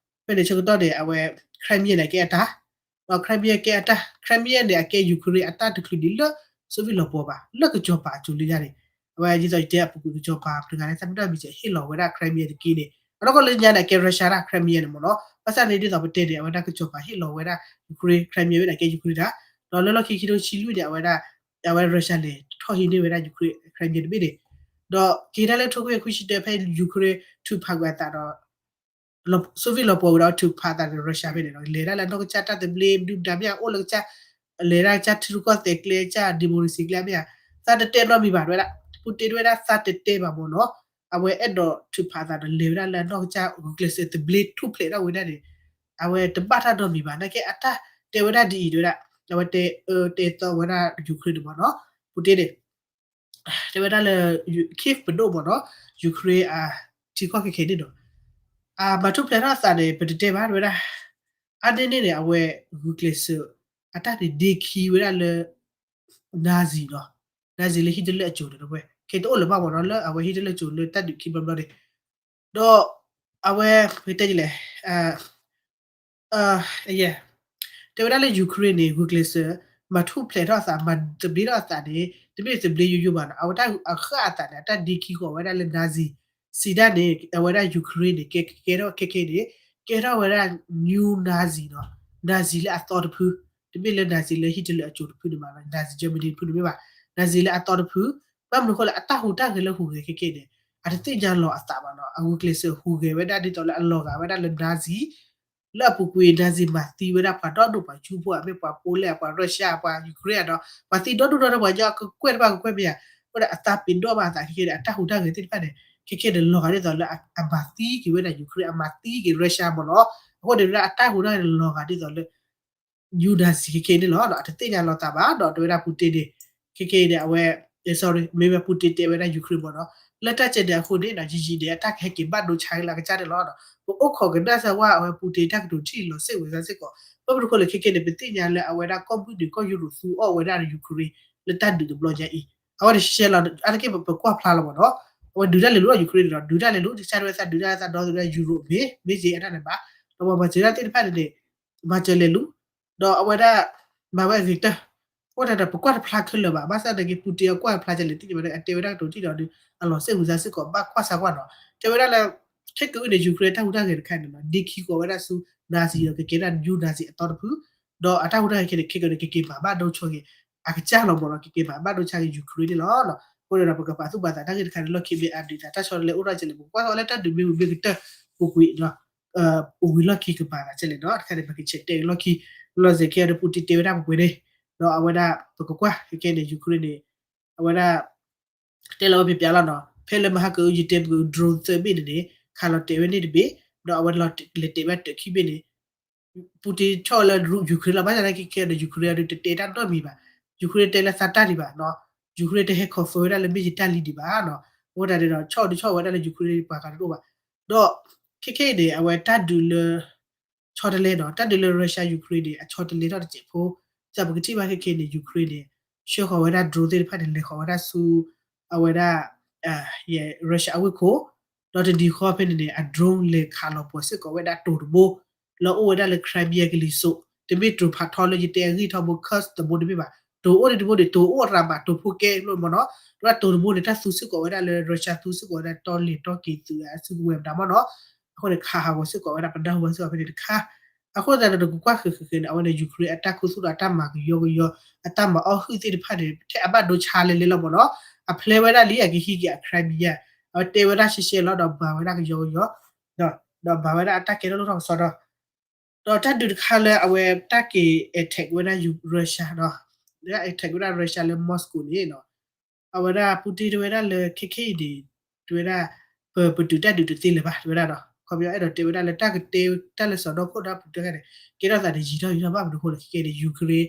ဖဲန့ၣ်ဆၢကတီၢ်န့ၣ် အဝဲ Crimea န့ၣ် အကဲအတၢ် ဒီး Crimea ကဲအတၢ် Crimea န့ၣ် အကဲ Ukraine အတၢ်တချုးဒံးလၢ Soviet လီၤပှီၢ်ဘၣ် လၢကစီၤပၤအစိၤလံယါန့ၣ် အဝဲဒ်သိးယတဲအပူၤကွံာ်ကစီၤပၤတဂၤန့ၣ် သးမ့ၢ်နီၢ်မံၤစဲးဟ့ၣ်လီၤဝဲဒၣ် Crimea တက့ၢ်န့ၣ် အနီၢ်ကီၢ်လၢညါန့ၣ် အကဲ Russia ဒၣ် Crimea န့ၣ်မ့ၢ်နီၤ. ဘၣ်ဆၣ်န့ၣ်ဒ်သိးပတဲန့ၣ် အဝဲဒၣ်ကစီၤပၤဟ့ၣ်လီၤဝဲဒၣ် Ukraine Crimea ဝဲန့ၣ် အကဲ Ukraine တၢ် ဒီးလၢလီၢ်ခံခံကထိဆံလွံၢ်န့ၣ် အဝဲဒၣ် အဝဲ Russia လဲၤထီၣ်ဟံးန့ၢ်ဝဲဒၣ် Ukraine Crimea တဘ့ၣ်န့ၣ် ဒီးက့ၤဒၣ်လၢထိခွံကယၤခွံဆံတၢ ဖဲ Ukraine ထုးဖးကွံာ်အသးဒီး Soviet လီၤပှီၢ်ဝံၤဒီးထုးဖးအသးဒီး Russia ဖဲန့ၣ်ဒီး လဲၤဒၣ်လၢနီၢ်ကစၢ်တၢ်သဘျ့ မနုၤမတၤမ့ၢ်ဧါ အိၣ်လၢကစၢ် လဲၤဒၣ်ကစၢ်ထံရူၢ်ကီၢ်သဲးကျဲ ကစၢ် democracy ကျဲမ့ၢ်ဧါ သးတတဲနီတမံၤဘၣ် တဲဝဲဒၣ် Putin တဲဝဲဒၣ်သးတတဲဘၣ်မ့ၢ်နီၤ. အဝဲအဲၣ်ဒိးထုးဖးအသးဒီးလဲၤဝဲဒၣ်လၢနီၢ်ကစၢ်ဂုာ်ကျဲးစၢးသဘျ့ထူၣ်ဖျဲးထီၣ်ဝဲဒၣ်န့ၣ် အဝဲတဘၣ်တၢ်နီတမံၤဘၣ် နာ်က့အတၢ်တဲဝဲဒၣ်ဒ်အံၤ တဲဝဲဒၣ် အဝဲတဲအၢတဲသီဝဲဒၣ် Ukraine န့ၣ်မ့ၢ်နီၤ Putin န့ၣ် တဲဝဲဒၣ်လၢ Kyiv ပဒိၣ်မ့ၢ်နီၤ Ukraine အထံကီၢ်ခဲခဲန့ၣ်ဒီး အမၤထူၣ်ဖျဲးထီၣ်အသးန့ၣ် ပတတဲဘၣ် တဲဝဲဒၣ် အါန့ၢ်န့ၣ်န့ၣ် အဝဲဂုာ်ကျဲးစၢး အတၢ်န့ၣ်ဒ့ခံဝဲဒၣ်လၢ Nazi နီၤ Nazi လၢ Hitler အစိၤန့ၣ်တဝဲ ခဲတအိၣ်လၢၤဘၣ်မ့ၢ်နီၤ လၢအဝဲ Hitler အစိၤလၢတၢ်ဒုးခံဘျီဘျီန့ၣ် ဒီးအဝဲ ပကတဲဒ်လဲၣ် တဲဝဲဒၣ်လၢ Ukraine န့ၣ် ဂုာ်ကျဲးစၢး မၤထူၣ်ဖျဲးထီၣ်အသး မၤသဘျ့ထီၣ်အသးန့ၣ် တမ့ၢ်သဘျ့ယိယိဘၣ်နီၤ အဝဲတၢ်အဃၣ်အသးန့ၣ် အတၢ်ဒ့ခံဃီၤဝဲဒၣ်လၢ Nazi စံးဒၣ်န့ၣ် အဝဲဒၣ် Ukraine န့ၣ် ကဲကဲထီၣ်ခဲခဲန့ၣ် ကဲထီၣ်ဝဲဒၣ် new Nazi နီၤ Nazi လၢအသီတဖု တမ့ၢ်လၢ Nazi လၢ Hitler အစိၤတဖုန့ၣ်ဘၣ် Nazi Germany တဖုန့ၣ်မ့ၢ်ဘၣ် Nazi လၢအသီတဖု ဘၣ်မနုၤအဃိလဲၣ် အတၢ်ဟူးတၢ်ဂဲၤလၢဟူးဂဲၤခဲခဲန့ၣ် အတသ့ၣ်ညါလီၤအသးဘၣ်နီၤ အဂုာ်ကျဲးစၢးဟူးဂဲၤဝဲဒၣ်ဒ်သိးလၢအလီၤဂာ်ဝဲဒၣ်လၢ Nazi လၢအပူၤကွံာ် Nazi မၤသံဝဲဒၣ်ပှၤဒီဒိၣ်ပှၤကၠူဖိ အမ့ၢ်ပှၤ Poland ပှၤ Russia ပှၤ Ukraine ဒီး ပှၤသံဒီဒူၣ်ဒီထၢပှၤညီ ကကွဲၢ်တဖၣ်ကကွဲၢ်မ့ၢ်ဧါ အဃိဒီးအသးပ့ၤနီၣ်ဘၣ်အသးခဲခဲန့ၣ် အတၢ်ဟူးတၢ်ဂဲၤသ့ၣ်တဖၣ်န့ၣ် ခဲခဲန့ၣ် လီၤဂာ်ဒ်သိးလၢအမၤသံက့ၤဝဲဒၣ် Ukraine အမၤသံက့ၤ Russia မ့ၢ်နီၤ အဃိန့ၣ်ဝဲဒၣ်အတၢ်ဟူးတၢ်ဂဲၤန့ၣ်လီၤဂာ်ဒ်သိးလၢ Nazi ခဲခဲန့ၣ်လီၤ အတသ့ၣ်ညါလီၤသးဘၣ်ဒီး တဲဝဲဒၣ် Putin န့ၣ် ခဲခဲအံၤန့ၣ် အဝဲ sorry မ့ၢ်ဝဲ Putin တဲဝဲဒၣ် Ukraine မ့ၢ်နီၤ လၢတၢ်ကဲန့ၣ်အဃိန့ၣ် ယံာ်ယံာ်န့ၣ် အတၢ်ကဟဲက့ၤဘၣ်ဒိဆါက့ၤလၢအကစၢ်န့ၣ်လီၤ. ပအိၣ်ခိးကနၣ်စၢၤဝဲ အဝဲ Putin တၢ်ကတိၤထံၣ်လီၤစ့ၣ်ဝံၤစ့ၢ်ကီး ဘၣ်မနုၤအဃိလဲၣ် ခဲခဲန့ၣ် ပသ့ၣ်ညါလၢအဝဲဒၣ်ကီၢ်မုၢ်နုာ်ကီၢ်ယူရိးသူအီၣ်ဝဲဒၣ် Ukraine လၢတၢ်ဒုးတဘျီညါအံၤ အဝဲန့ၣ်ရှဲရှဲလီၤ အါတက့ၢ်ပကွၢ်ဖျါလီၤမ့ၢ်နီၤ အဝဲဒုးတၢ်လဲၤလိၤ Ukraine န့ၣ်ဒီး ဒုးတၢ်လဲၤလိၤ တၢ်ဆါတဝဲသးဒုးတၢ်သးဒီသဒၢ ယူရိး မ့ၢ် မ့ၢ်က့ၤအတၢ်န့ၣ်ဘၣ် ဒီးပှၤမၤစၢၤတၢ်သ့ၣ်တဖၣ်န့ၣ်န့ၣ် မၤစၢၤလဲၤလိၤ ဒီးအဝဲဒၣ် မၤဝဲအဂ့ၤကတၢၢ် အဃိသတးဒီး ပကွၢ်တဖျါခဲလၢာ်ဘၣ် ဘၣ်ဆၣ်သနာ်က့ Putin အကွၢ်တဖျါကလဲၣ် သ့ၣ်ညါဘၣ်ဒီး အတဲဝဲဒၣ်ကတိၤထံၣ်ဒီး အလီၤစ့ၣ်ဝံၤစ့ၢ်ကီး ဘၣ်ကွၢ်စၢၤကွၢ်နီၤ တဲဝဲဒၣ်လၢ ခဲကနံၣ်အံၤန့ၣ် Ukraine တၢ်ဟူးတၢ်ဂဲၤတခါန့ၣ်နီၤ ဒ့ခံဃီၤဝဲဒၣ်ဆူ Nazi ဒီးကကဲဒၣ် new Nazi အသီတဖု ဒီးအတၢ်ဟူးတၢ်ဂဲၤခဲန့ၣ် ခဲကနံၣ်အံၤန့ၣ် ကက့ၤမၤဘၣ်ဒိဆါက့ၤ အကစၢ်လီၤမ့ၢ်နီၤ ကက့ၤမၤဘၣ်ဒိဆါက့ၤ Ukraine န့ၣ်လီၤ. အဃိန့ၣ်ဒီး ပကပာ်သူၣ်ပာ်သးတၢ်ဂ့ၢ်တခါန့ၣ် လီၢ်ခံမ့ၢ်အါဒုးသး တၢ်ဆီတလဲအိၣ်ထီၣ်ကလဲၣ် ပကွၢ်ထီၣ်လၢတၢ်ဒုးမ့ၢ်ဝံၤမ့ၢ်ကတၢၢ် ပူၤကွံာ် အိၣ်ဝံၤလီၢ်ခံကပၤသးကလဲၣ်နီၤ တခါန့ၣ် ပကဆဲးတဲလီၢ်ခံ လီၤစ့ၢ်ကီးဒီး Putin တဲဝဲဒၣ်ပှဲၤပှဲၤန့ၣ် ဒီးအဝဲဒၣ် ပကကွၢ်ခဲကနံၣ်အံၤန့ၣ် Ukraine န့ၣ် အဝဲဒၣ် တဲလီၤဝဲပျးပျးလီၤနီၤ ဖဲလၢမဟါကအု ယတဲမ့ၢ် drone သၢဘ့ၣ်န့ၣ်န့ၣ် ခးလီၤတဲာ်ဝဲန့ၣ်တဘ့ၣ် ဒီးအဝဲလဲၤတဲာ်ဝဲတၢ်ခံဘ့ၣ်န့ၣ် Putin ဆီၣ်လၢ Ukraine လီၤ ဘၣ်ဆၣ်သနာ်က့ခဲဒီး Ukraine အဒုးတတဲတၢ်နီတမံၤဘၣ် Ukraine တဲလၢသးတၢ်ဒံးဘၣ်နီၤ Ukraine တဟဲ confirm ဝဲဒၣ်လၢမ့ၢ်ယတၢ်လံဒံးဘၣ်နီၤ အဃိသတးန့ၣ်ဒီး ဆီၣ်ဒုးဆီၣ်ဝဲဒၣ်လၢ Ukraine ပှၤဂၤတအိၣ်ဘၣ် ဒီး ခဲခဲအံၤန့ၣ် အဝဲတၢ်ဒုးလၢ ဆီတလဲနီၤ တၢ်ဒုးလၢ Russia Ukraine န့ၣ် အဆီတလဲထီၣ်တစဲးဖိ ဒ်သိးပကထံၣ်ဘၣ်ခဲခဲန့ၣ် Ukraine န့ၣ် ဆှၢဃီၤဝဲဒၣ် drone သ့ၣ်တဖၣ်န့ၣ် လဲၤဃီၤဝဲဒၣ်ဆူ အဝဲဒၣ် Russia အဝ့ၢ်ခိၣ် ဒီးတနံၤဃီဖဲန့ၣ်န့ၣ် အ drone လဲၤခးလီၤပှီၢ်စ့ၢ်ကီးဝဲဒၣ်တိၤတဘိ လၢအိၣ်ဝဲဒၣ်လၢ Crimea ကလံၤစိး တမ့ၢ်တိၤဖးထီလၢယတဲအဂံၢ်ထီဘိ Kursk တဘိတမ့ၢ်ဘၣ် တိၤအိၣ်ဒံးတဘိန့ၣ် တိၤအိၣ်ရၤမး တိၤဖိကဲလိာ်မ့ၢ်နီၤ တဝဲဒၣ်တိၤတဘိန့ၣ် တၢ်သူစ့ၢ်ကီးဝဲဒၣ်လၢ Russia သူစ့ၢ်ကီးဝဲဒၣ်တီလဲၤတီက့ၤသုးအစုကဝဲၤမတၤမ့ၢ်နီၤ အဃိန့ၣ် ခးဟးဂီၤစ့ၢ်ကီးဝဲဒၣ် ပနၢ်ဟူဘၣ်စ့ၢ်ကီးဖဲန့ၣ်တခါ အဃိသတးဒီး နကကွၢ်ဃုာ်ဃုာ်ဃုာ်န့ၣ် အဝဲန့ၣ် Ukraine အတၢ်ခူသူၣ်ဒီးအတၢ်မၤကယီကယီ အတၢ်မၤအီၣ်ဟုၣ်သ့ၣ်တဖၣ်န့ၣ် ထဲအဘၣ်ဒိဆါလဲၤလဲၤလီၤမ့ၢ်နီၤ အဖျဲဝဲဒၣ်လံ အကဟံးက့ၤအ Crimea အဝဲတဲဝဲဒၣ်ရှဲရှဲလီၤ ဒီးမၤဝဲဒၣ်ကယီကယီ ဒီးမၤဝဲဒၣ်အတၢ်ကဲထီၣ်လိၣ်ထီၣ်ကစီဒီ ဒီးတၢ်ဒုးတခါလၢအဝဲတၢ်က့ၤ attack ဝဲဒၣ် Russia ဒီး attack ဝဲဒၣ် Russia လၢ Moscow န့ၣ်နီၤ အဝဲဒၣ် Putin တဲဝဲဒၣ်လၢခဲခဲအံၤန့ၣ် တဲဝဲဒၣ် ပပတုာ်တၢ်ဒုးတသ့လၢၤဘၣ် တဲဝဲဒၣ်ဒီး ခီပညီအဲၣ်ဒိးတဲဝဲဒၣ်လၢတၢ်ကတဲ တၢ်လၢစီၤဒီခိၣ်ဒီး Putin တခါန့ၣ် ကဲထီၣ်သးန့ၣ် ယံၤထီၣ်ယံၤထီၣ်ဘၣ်မနုၤအဃိလဲၣ် ခဲခဲန့ၣ် Ukraine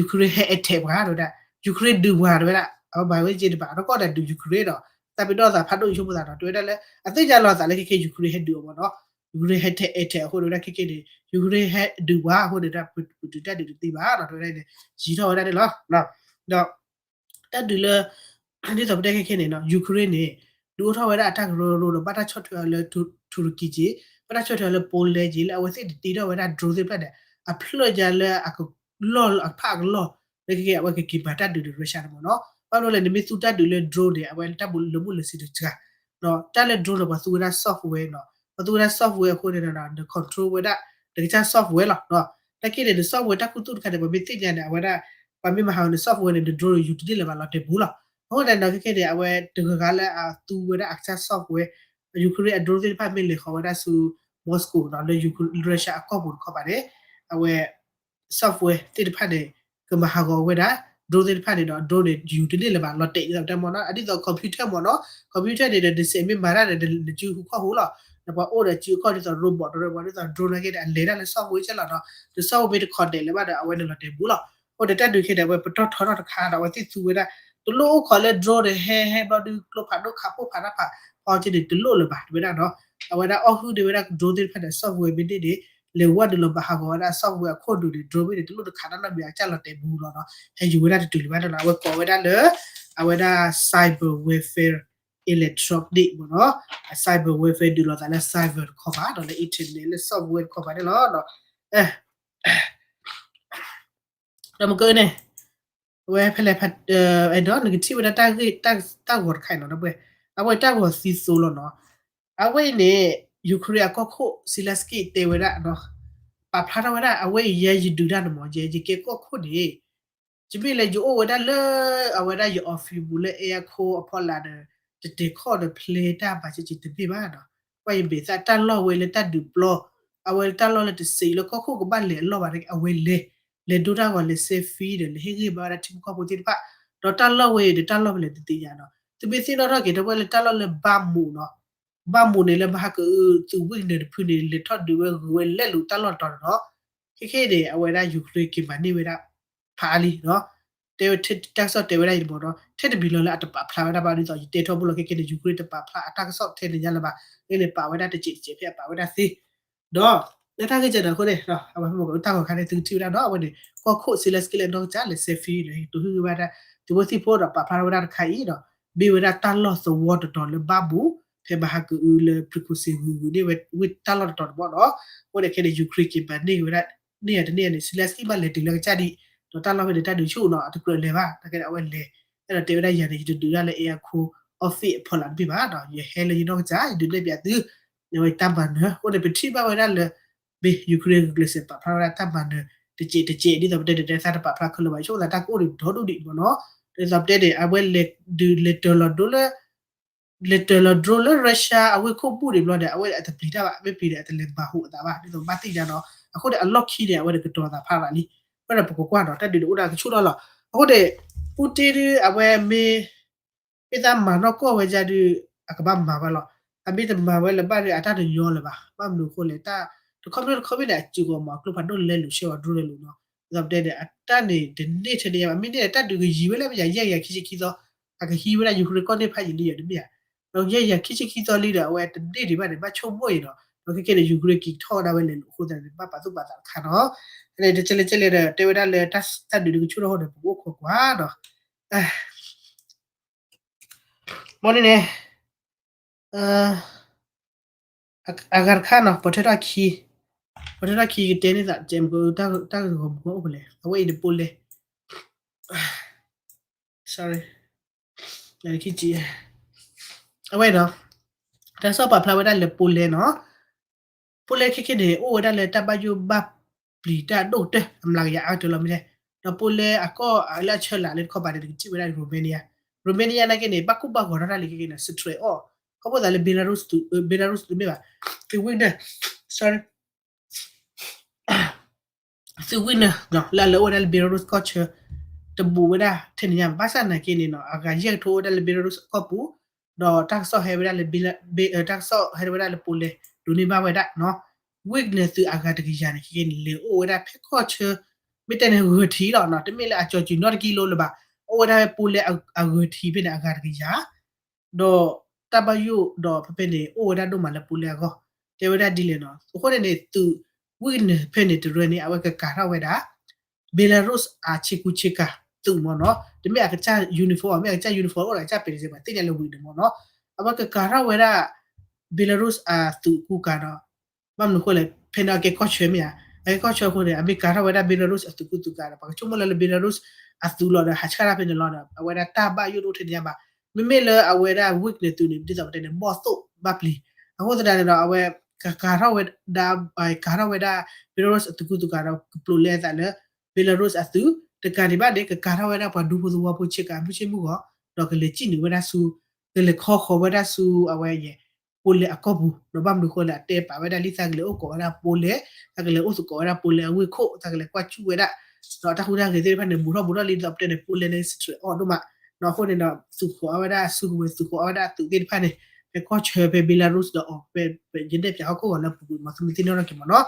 Ukraine ဟဲ attack ပှၤတဲဝဲဒၣ် Ukraine ဒုးပှၤတဲဝဲဒၣ် အဝဲမၤဝဲက့တဘၣ် အနီၢ်ကီၢ်ဒီးဒုး Ukraine ဒီး သးပ့ၤနီၣ်သးဖးဒိၣ်ဆိကမိၣ်သးဒီး တဲဝဲဒၣ်လၢ အသ့ၣ်ညါလီၤသးလၢခဲခဲ Ukraine ဟဲဒုးအီၤမ့ၢ်နီၤ Ukraine ဟဲ attack အဃိန့ၣ်ဝဲဒၣ်ခဲခဲန့ၣ် Ukraine ဟဲဒုးပှၤအဃိန့ၣ်ဒီး ပတုာ်တၢ်ဒုးတသ့ဘၣ်ဒီး တဲဝဲဒၣ်န့ၣ် ယံၤထီၣ်ဝဲဒၣ်န့ၣ်လီၤ ဒီး တၢ်ဒုးလၢ ဒ်သိးပတဲခဲခဲန့ၣ်နီၤ Ukraine န့ၣ် ဒုးအိၣ်ထီၣ်ဝဲဒၣ်အတၢ်ကရၢကရိဒီး ဘၣ်တၢ်ဆီၣ်ထွဲအီၤလၢ Turkey က့ ဘၣ်တၢ်ဆီၣ်ထွဲအီၤလၢ Poland က့ လၢအဝဲသ့ၣ်တတ့ထီၣ်ဝဲဒၣ် drone သ့ၣ်တဖၣ်န့ၣ် အဖျၢၣ်ညါလၢအကလီၢ်အဖးအကလီၢ် လၢခဲခဲအဝဲကက့ၤမၤတၢ်ဒုးဒီး Russia န့ၣ်မ့ၢ်နီၤ ဘၣ်မနုၤလဲၣ် နမ့ၢ်သူတၢ်ဒုးလၢ drone န့ၣ် အဝဲတၢ်ဘိလၢမုၢ်လၢစံးတစှၤ ဒီးတၢ်လၢ drone န့ၣ် ပှၤသူဝဲဒၣ် software နီၤ ပှၤသူဝဲဒၣ် software အဃိန့ၣ်ဒီး န control ဝဲဒၣ် နကစၢ် software လီၤ တၢ်က့န့ၣ် န software တၢ်ခူသူၣ်တခါန့ၣ် ပှၤမ့ၢ်သ့ၣ်ညါန့ၣ် အဝဲဒၣ် ပှၤမ့ၢ်မၤဟးဂီၤန software န့ၣ် န drone န့ၣ် ယူၤတန့ၢ်လၢၤဘၣ်လီၤတဲာ်ပူၤလီၤ အဃိန့ၣ်ဒီးခဲခဲန့ၣ် အဝဲတဂၤဂၤလၢအသူဝဲဒၣ်အကစၢ် software Ukraine အ drone သ့ၣ်တဖၣ်မ့ၢ်လဲၤဃီၤဝဲဒၣ်ဆူ Moscow နီၤ လၢ Russia အကီၢ်ပူၤတခီပၤန့ၣ် အဝဲ software သ့ၣ်တဖၣ်န့ၣ် ကမၤဟးဂီၤဝဲဒၣ် drone သ့ၣ်တဖၣ်န့ၣ်ဒီး drone န့ၣ် ယူၤတန့ၢ်လၢၤဘၣ်လီၤတဲာ်ဒ်သိးပတဲမ့ၢ်နီၤ အဒ်သိး computer မ့ၢ်နီၤ computer န့ၣ်ဒီး နစဲးမ့ၢ်မၤတၢ်န့ၣ် နစုဟူခီၣ်ဟူလီၤ ဒီးပှၤအိၣ်ဒီးစုအခီၣ်ဒ်သိး robot တရၢပှၤဒ်သိး drone နာ်က့န့ၣ် အလဲၤတၢ်လၢ software ကဲလီၤနီၤ န software မ့ၢ်တ connect လၢၤဘၣ်ဒီး အဝဲန့ၣ်လီၤတဲာ်ပူၤလီၤ အဃိန့ၣ်တၢ်ဒုးခဲန့ၣ် အဝဲပတီၢ်ထီထီၣ်တခါဒီး အဝဲသ့ၣ်သူဝဲဒၣ် တလိၣ်အိၣ်ခိးလၢ drone န့ၣ် ဟဲဟဲဘျီဒုးကျိဖးဒိၣ်ခးပိၢ်ဖးတၢ်ဖး ဖီက့န့ၣ် တလိၣ်လၢၤဘၣ် တဲဝဲဒၣ်နီၤ အဝဲဒၣ်အီၣ်ဟုၣ်န့ၢ်ဝဲဒၣ် drone သ့ၣ်တဖၣ်န့ၣ် software မ့ၢ်န့ၢ်န့ၣ် လဲၤဝဲဒုးလီၤဘၣ်ဟးဂီၤဝဲဒၣ် software အခိၣ်ဒူးန့ၣ် drone မ့ၢ်န့ၣ် တလိၣ်တခးတၢ်နီတမံၤ အကစၢ်လီၤတဲာ်ပူၤလီၤနီၤ ဟဲယူၤဝဲဒၣ်တတုၤလၢၤဘၣ်နီၤ အဝဲကိးဝဲဒၣ်လၢ အဝဲဒၣ် cyber warfare electronic မ့ၢ်နီၤ cyber warfare ဒုးလိာ်သးလၢ cyber တခီပၤဒီးလၢ internet လၢ software တခီပၤန့ၣ်လီၤ ဒီးမကၢန့ၣ် အဝဲဖဲလဲၣ် အဲၣ်ဒိးနကထံၣ်ဝဲဒၣ်တၢ်ဂ့ၢ် တၢ်ဂီၤတခါအံၤနီၤ ဒီပုၢ်ဝဲၢ် အဝဲတၢ်ဂီၤသံသိလီၤနီၤ အဝဲအံၤန့ၣ် Ukraine အကီၢ်ခိၣ် Zelensky တဲဝဲဒၣ်နီၤ ပာ်ဖျါထီၣ်ဝဲဒၣ် အဝဲအံၤယဲယဒုးတၢ်န့ၣ်မ့ၢ် ယဲယကဲကီၢ်ခိၣ်န့ၣ် ယမ့ၢ်လဲၤယအိၣ်ဝဲဒၣ်လၢ အဝဲဒၣ်ယ office ပူၤလၢ အဲအခိၣ်အဖီလာ်ဒီး တတဲာ်ခီၣ်ဒီး play တၢ်ဘၣ်စ့ၢ်ကီးတမ့ၢ်ဘၣ်နီၤ ပှၤယဘ့ၣ်သးတၢ်လီၢ်ဝဲလၢတၢ်ဒုးပျီ အဝဲတၢ်လီၢ်လၢတစဲးလၢကီၢ်ခိၣ်ကဘၣ်လဲၤအလီၢ်ဘၣ်န့ၣ် အဝဲလဲၤ လဲၤဒိတၢ်ဂီၤလဲၤ selfie ဒီး လဲၤဟ့ၣ်ဂံၢ်ဘါဝဲဒၣ်ထံဖိကီၢ်ဖိသ့ၣ်တဖၣ် ဒီးတၢ်လီၢ်ဝဲအံၤဒီးတၢ်လီၢ်ဖဲလဲၣ်တသ့ၣ်ညါနီၤ သုမ့ၢ်သ့ၣ်နီၣ်ထီၣ်က့ၤ ဒီပုၢ်ဝဲၢ်လၢတၢ်လီၢ်လၢ Bakhmut နီၤ Bakhmut န့ၣ်လၢမဟါကအု သုး Wagner တဖုန့ၣ် လဲၤထီၣ်ဒုးဝဲဂုၤဝဲလဲၤလူၤတၢ်လီၢ်တတီၤန့ၣ်နီၤ ခဲခဲအံၤန့ၣ် အဝဲဒၣ် Ukraine က့ၤမၤန့ၢ်ဝဲဒၣ် ဖးအါလံနီၤ တဲဝဲတၢ်ကစီၣ်တဲဝဲဒၣ်အံၤန့ၣ်မ့ၢ်နီၤ ထဲတမံၤလီၤလၢအတပာ်ဖျါဝဲဒၣ်ဘၣ်ဒ်သိး ယတဲထီဘိလီၤ ခဲခဲန့ၣ် Ukraine တပာ်ဖျါအတၢ်ကစီၣ်ထဲန့ၣ်ညါလၢၤဘၣ် အန့ၣ်ပာ်ဝဲဒၣ်တစဲးတစဲးဖဲအပာ်ဝဲဒၣ်သ့ ဒီး လၢတၢ်ဂ့ၢ်ကဲန့ၣ်အဃိန့ၣ် အဝဲမ့ၢ်တၢ်ဂီၤခါန့ၣ် သုကထံၣ်ဝဲဒၣ်နီၤ အဝဲန့ၣ် ကီၢ်ခိၣ် Zelensky လၢအနီၢ်ကစၢ်လဲၤ selfie န့ၣ် တိၤဟ့ၣ်ဂံၢ်ဘါဒၣ် သုးဖိသံၣ်ဖိဒီးပာ်ဖျါထီၣ်ဝဲဒၣ်တခါအံၤဒီး မ့ၢ်ဝဲဒၣ်တၢ်လီၢ်သဝီတတီၤလၢ Bakhmut ဖဲမဟါကအုလၢ Prigozhin ဂုၤဂုၤန့ၢ်ဝဲတၢ်လီၢ်တတီၤန့ၣ်မ့ၢ်နီၤ အဃိန့ၣ်ခဲန့ၣ် Ukraine က့ၤမၤန့ၢ်ဝဲဒၣ် န့ၢ်ယၤတန့ၢ်ယၤန့ၣ် Zelensky ဘၣ်လဲၤတုၤလၢကစၢ်ဒံး ဒီးတၢ်လီၢ်ဖဲန့ၣ် တၢ်ဒုးဆူၣ်နီၤ အတကြၢးလဲၤဘၣ် နာ်က့န့ၣ် အဝဲလဲၤ အဲၣ်ဒိးတဲဝဲဒၣ်ယၤန့ၣ် ယတဒုးဒၣ်လၢ အဲအခိၣ် office အဖီလာ်တဘ့ၣ်ဘၣ်ဒီး ယဟဲလၢယနီၢ်ကစၢ် ယဒုးနဲၣ်ပၠးသု အဝဲတၢ်မၤနၢၤ အဃိန့ၣ် ပထံၣ်ဘၣ်ဝဲဒၣ်လၢ မ့ၢ် Ukraine ဂုာ်ကျဲးစၢးပာ်ဖျါဝဲဒၣ်တၢ်မၤနၢၤ တစဲးတစဲး ဒ်သိးပတဲန့ၣ် တသးတပာ်ဖျါခဲလၢာ်ဘၣ် ဆိကမိၣ်သးတၢ်ကအိၣ်ဒံးဒီဒူၣ်ဒံးမ့ၢ်နီၤ ဒ်သိးပတဲန့ၣ် အဝဲလဲၤဒုးလဲၤတၢၤလီၤဒိလၢ လဲၤတၢၤလီၤ drone လၢ Russia အဝ့ၢ်ခိၣ်ဘူၣ်န့ၣ်ဘျီဒီး အဝဲအတပျံၤတၢ်ဘၣ် မ့ၢ်ပျံၤဒီး အတလဲၤမၤဟူးအသးဘၣ် ဒ်သိးဘၣ်သ့ၣ်ညါနီၤ အဃိန့ၣ် အလီၢ်ခံန့ၣ် အဝဲန့ၣ်ကတီၤသးဖးလၢာ်လံ အဃိန့ၣ် ပကကွၢ်နီၤ တၢ်ဒုးန့ၣ်အိၣ်ဒၣ်ကဆူၣ်ထီၣ်လီၤ အဃိန့ၣ် Putin ဒုး အဝဲမ့ၢ် မ့ၢ်သးမၤနီၢ်ကီၢ်ဝဲဒၣ်ဒုး အကဘၣ်မၤဝဲလီၤ အမ့ၢ်တမၤဝဲလၢၤဘၣ်ဒီး အတၢ်တညီလၢၤဘၣ် ဘၣ်မနုၤအဃိလဲၣ် တၢ်တခီမ့ၢ်တခီမ့ၢ်န့ၣ် အစုကီးမး ကျိဖးဒိၣ်လဲၤလူၤဆဲးဝဲ drone လဲၤလူၤနီၤ ဒ်သိးပတဲန့ၣ် အတၢ်န့ၣ် တန့ၢ်ထဲန့ၣ် အမ့ၢ်န့ၢ်တၢ်ဒုးကယံၤဝဲလၢမ့ၢ်ယၤ ယဲၢ်ကယၤခံဆံခံသီ အကဟံးဝဲဒၣ် Ukraine ကီၢ်န့ၣ်ဖးယံာ်လံယၤတမ့ၢ်ဧါ ဒီးယဲၢ်ကယၤခံဆံခံသီလံဒီး အဝဲတန့ၢ်ဒံးဘၣ်န့ၣ် ဘၣ်ဆိကမိၣ်အံၤနီၤ ဒီးခဲကဲန့ၣ် Ukraine က့ၤထီၣ်ဝဲဒၣ်ဝဲလဲၤလူၤအဃိသတးန့ၣ် ဘၣ်ပာ်သူၣ်ပာ်သးတခါနီၤ တကဲလဲၣ်တကဲလဲၣ်ဒီး တဲဝဲဒၣ်လၢတၢ်ဒုးဒုးကဆူၣ်ထီၣ်အဃိန့ၣ် ပကအိၣ်ခိးကွၢ်နီၤ မ်န့ၣ်န့ၣ် အဂၤတခါနီၤ ပှၤထဲထီၣ်ခံ ပှၤထဲထီၣ်ခံကတဲန့ၢ်သး ကဲမကတၢ်ဂီၤမူအိၣ်ဖဲလဲၣ် အဝဲအံၤန့ၣ် Poland sorry အဝဲနီၤ တၢ်ကစီၣ်ပာ်ဖျါဝဲဒၣ်လၢ Poland နီၤ Poland ခဲခဲန့ၣ် အိၣ်ဝဲဒၣ်လၢတၢ်ဘၣ်ယိၣ်ဘၣ်ပျံၤတၢ်ဒိၣ်ကတၢၢ် အမျးကယၤအါကတၢၢ်လီၤမ့ၢ်လဲၣ် ဒီး Poland အကီၢ်လၢအဆၢလၢ်လၢတခီပၤန့ၣ် နကထံၣ်ဝဲဒၣ် Romania Romania နာ်က့န့ၣ် ဘၣ်ကိၢ်ဘၣ်ဂီၤထီၣ်တၢ်လံခဲကဲန့ၣ် stress အီၣ် ခီဖျိသးလၢ Belarus သုး Belarus သုးမ့ၢ်ဘၣ် သုး weakness, sorry, သုး weakness လၢအလဲၤအိၣ်ဝဲဒၣ်လၢ Belarus ကီၢ်ဆၢ တဘူးဝဲဒၣ်ထဲန့ၣ်ညါဘၣ်. ဘၣ်ဆၣ်နာ်က့န့ၣ်နီၤ အဂၤယဲၢ်ကထိအိၣ်ဝဲဒၣ်လၢ Belarus အကီၢ်ပူၤ, ဒီးတၢ်ကစီၣ်ဟဲဝဲဒၣ်လၢ တၢ်ကစီၣ်ဟဲဝဲဒၣ်လၢ Poland ဒိးန့ၢ်ဘၣ်ဝဲဒၣ်နီၤ weakness သုးအဂၤတကယၤန့ၣ် ခဲကနံၣ်န့ၣ် လဲၤအိၣ်ဝဲဒၣ်ဖဲကီၢ်ဆၢ မ့ၢ်တဲန့ၣ်ဂၢၤထံးလီၤနီၤ တမ့ၢ်လၢအကၠီၤစုၤနီတကံလိလၢၤဘၣ်, အိၣ်ဝဲဒၣ်ဖဲ Poland အဂၢၤထံးဖဲန့ၣ် အဂၤတကယၤ ဒီးတၢ်ဘၣ်ယိၣ်ဒီးဖဲဖဲန့ၣ် အိၣ်ဝဲဒၣ်ဒိၣ်မးလၢ Poland အဂီၢ်, တဲဝဲဒၣ်ဒ်လဲၣ်နီၤ. အဃိန့ၣ်န့ၣ် သုး weakness ဖဲန့ၣ်တရၢန့ၣ် အဝဲကကၤထီၣ်ဝဲဒၣ် Belarus အဆ့ကူဆ့ကၤသုးမ့ၢ်နီၤ, တမ့ၢ်အကစၢ် uniform မ့ၢ်အကစၢ် uniform အိၣ်ဒီးအကစၢ်ပဲာ်တစဲးဘၣ် သ့ၣ်ညါလၢ weakness မ့ၢ်နီၤ, အဝဲကကၤထီၣ်ဝဲဒၣ် Belarus အသုးကူကၤနီၤ ဘၣ်မနုၤဃိလဲၣ် ဖဲန့ၣ်အကဲကီၢ်ဆၢမ့ၢ်ဧါ, အကဲကီၢ်ဆၢအဃိန့ၣ် အမ့ၢ်ကၤထီၣ်ဝဲဒၣ် Belarus အသုးကူသုးကၤဒီး ပှၤကဆိကမိၣ်လၢလၢ Belarus အသုးလီၤဒီး ဟးဆှၣ်တၢ်ဖဲန့ၣ်လီၤဒီး အဝဲဒၣ်တၢ်ဘၣ်ယိၣ်တအိၣ်ထဲန့ၣ်ညါဘၣ်. မ့မ့ၢ်လၢအဝဲဒၣ် weakness သုးန့ၣ် ဒ်သိးပတဲန့ၣ် ဘီၣ်သိၣ်ဘၣ်ပျံၤ, အဃိသတးန့ၣ်ဒီး အဝဲ ကကၤထီၣ်ဝဲဒၣ် ကၤထီၣ်ဝဲဒၣ် Belarus အသုးကူသုးကၤဒီး ကပျိးလဲအသးလၢ Belarus အသုး, တကးဒံးဘၣ်န့ၣ် ကကၤထီၣ်ဝဲဒၣ်ပှၤဒူဖိသဝီဖိဆ့ကၤ မုၢ်ဆ့မုၢ်ဂီၤ, ဒီးကလဲၤစံၣ်နုာ်ဝဲဒၣ်ဆူ ကလဲၤခီဃီၤဝဲဒၣ်ဆူအဝဲယဲၢ် Poland အကီၢ်ပူၤ, ဒီးဘၣ်မနုၤဃိလၢအတဲပာ်ဝဲဒၣ်လံ သးကလဲၤအိၣ်ကိးဝဲဒၣ် Poland, သးကလဲၤအိၣ်သကိးဝဲဒၣ် Poland အဝ့ၢ်ခိၣ်, သးကလဲၤကွၢ်စူၣ်ဝဲဒၣ်, ဒီးတၢ်ဟူးတၢ်ဂဲၤသ့ၣ်တဖၣ်န့ၣ် ဘူးထီၣ်ဘူးထီၣ်လံ ဒ်သိးပတဲန့ၣ် Poland န့ၣ် stress အီၤဒိၣ်မး, အဃိန့ၣ်ဒီး သုးဃီၤအဝဲဒၣ် စုကဝဲၤသုးဃီၤအဝဲဒၣ်အသုးသ့ၣ်တဖၣ်န့ၣ် ဖဲကီၢ်ဆၢဖဲ Belarus ဒီးအီၤ ဖဲယနဲၣ်ပၠးဟီၣ်ခိၣ်ဂီၤလၢအပူၤကွံာ်မး သုမ့ၢ်သ့ၣ်နီၣ်ထီၣ်က့ၤမ့ၢ်နီၤ,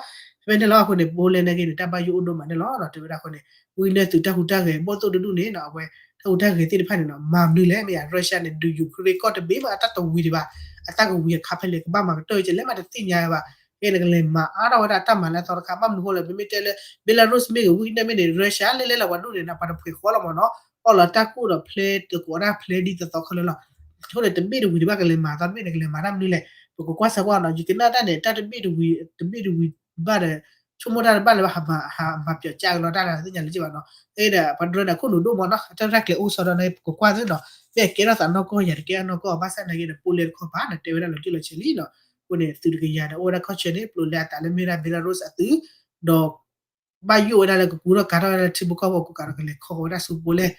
ဖဲန့ၣ်လီၤ. အဃိန့ၣ် Poland န့ၣ်က့န့ၣ် တၢ်ဘၣ်ယိၣ်အိၣ်ဒိၣ်မးန့ၣ်လီၤ. ဒီးတဲဝဲဒၣ်အဃိန့ၣ် weakness သုးတၢ်ဟူးတၢ်ဂဲၤ ဘီၣ်သိၣ်တဒူၣ်န့ၣ်နီၤ အဝဲ တၢ်ဟူးတၢ်ဂဲၤသ့ၣ်တဖၣ်န့ၣ်နီၤ မၤမနုၤလဲၣ် မ့ၢ်ယါ Russia န့ၣ် ဒုး Ukraine ကီၢ်တဘ့ၣ်မး အတၢ်တဝံၤဒံးဘၣ်, အတၢ်ကဝံၤအခါဖဲလဲၣ် ကဘၣ်မၤကတၢၢ်ကလဲၣ် မးတသ့ၣ်ညါဝဲဘၣ်, ကဲန့ၣ်ကလဲၤမၤအါထီၣ်ဝဲဒၣ်တၢ်မၤလၢအသီတခါ ဘၣ်မနုၤဃိလဲၣ် ပမ့ၢ်တဲလၢ Belarus မ့ၢ်ဂ့ၤ weakness မ့ၢ်န့ၣ် Russia လဲၤလဲၤလီၤပှၤဒူၣ်န့ၣ်နီၤ ပှၤတဖှဲးဃီလီၤမ့ၢ်နီၤ, အီၣ်လီၤတၢ်ကိၣ်ဒီးဖျဲး တကိးတၢ်ဖျဲးဒ်သိးသိးခဲလၢာ်လီၤ. အဃိန့ၣ် တဘ့ၣ်တဝံၤဒံးဘၣ်ကလဲၤမၤသီတဘ့ၣ်န့ၣ် ကလဲၤမၤတၢ်မနုၤလဲၣ်, ပကကွၢ်စၢၤကွၢ်နီၤ ယကနၣ်တၢ်န့ၣ် တၢ်တဘ့ၣ်တဝံၤ တဘ့ၣ်တဝံၤဘၣ်ဒီး ဆိကမိၣ်တၢ်တဘၣ်လၢၤဘၣ် ဟးမၤပျီးကၢကလီတၢ်လၢသ့ၣ်ညါလၢၤဘၣ်နီၤ, အ့ဒီး ပှၤတရၢန့ၣ် အခိၣ်နူာ်ဒိၣ်မးနီၤ တၢ်တၢ်ကျဲၤအိၣ်ဆီဒီးန့ၣ် ပကကွၢ်သ့နီၤ, မ့ၢ်အကဲထီၣ်သးနီၢ်ကီၢ် ယၤတကဲထီၣ်နီၢ်ကီၢ် ဘၣ်ဆၣ်နာ်က့ဒီး Poland တခီပၤန့ၣ် တဲဝဲဒၣ်လီၤတံၢ်လီၤဆဲးလံနီၤ, အဃိန့ၣ် သုးတကယၤဒီး အိၣ်ဝဲဒၣ်ကီၢ်ဆၢန့ၣ် ပျိးလဲအသးလၢမ့ၢ်ဝဲဒၣ် Belarus အသုး, ဒီး ဘၣ်ယိၣ်ဝဲဒၣ်လၢကကူထီၣ်ကၤထီၣ်ဝဲဒၣ်လၢထံဖိကီၢ်ဖိအကူကၤဒီး ကလဲၤခီဃီၤဝဲဒၣ်ဆူ Poland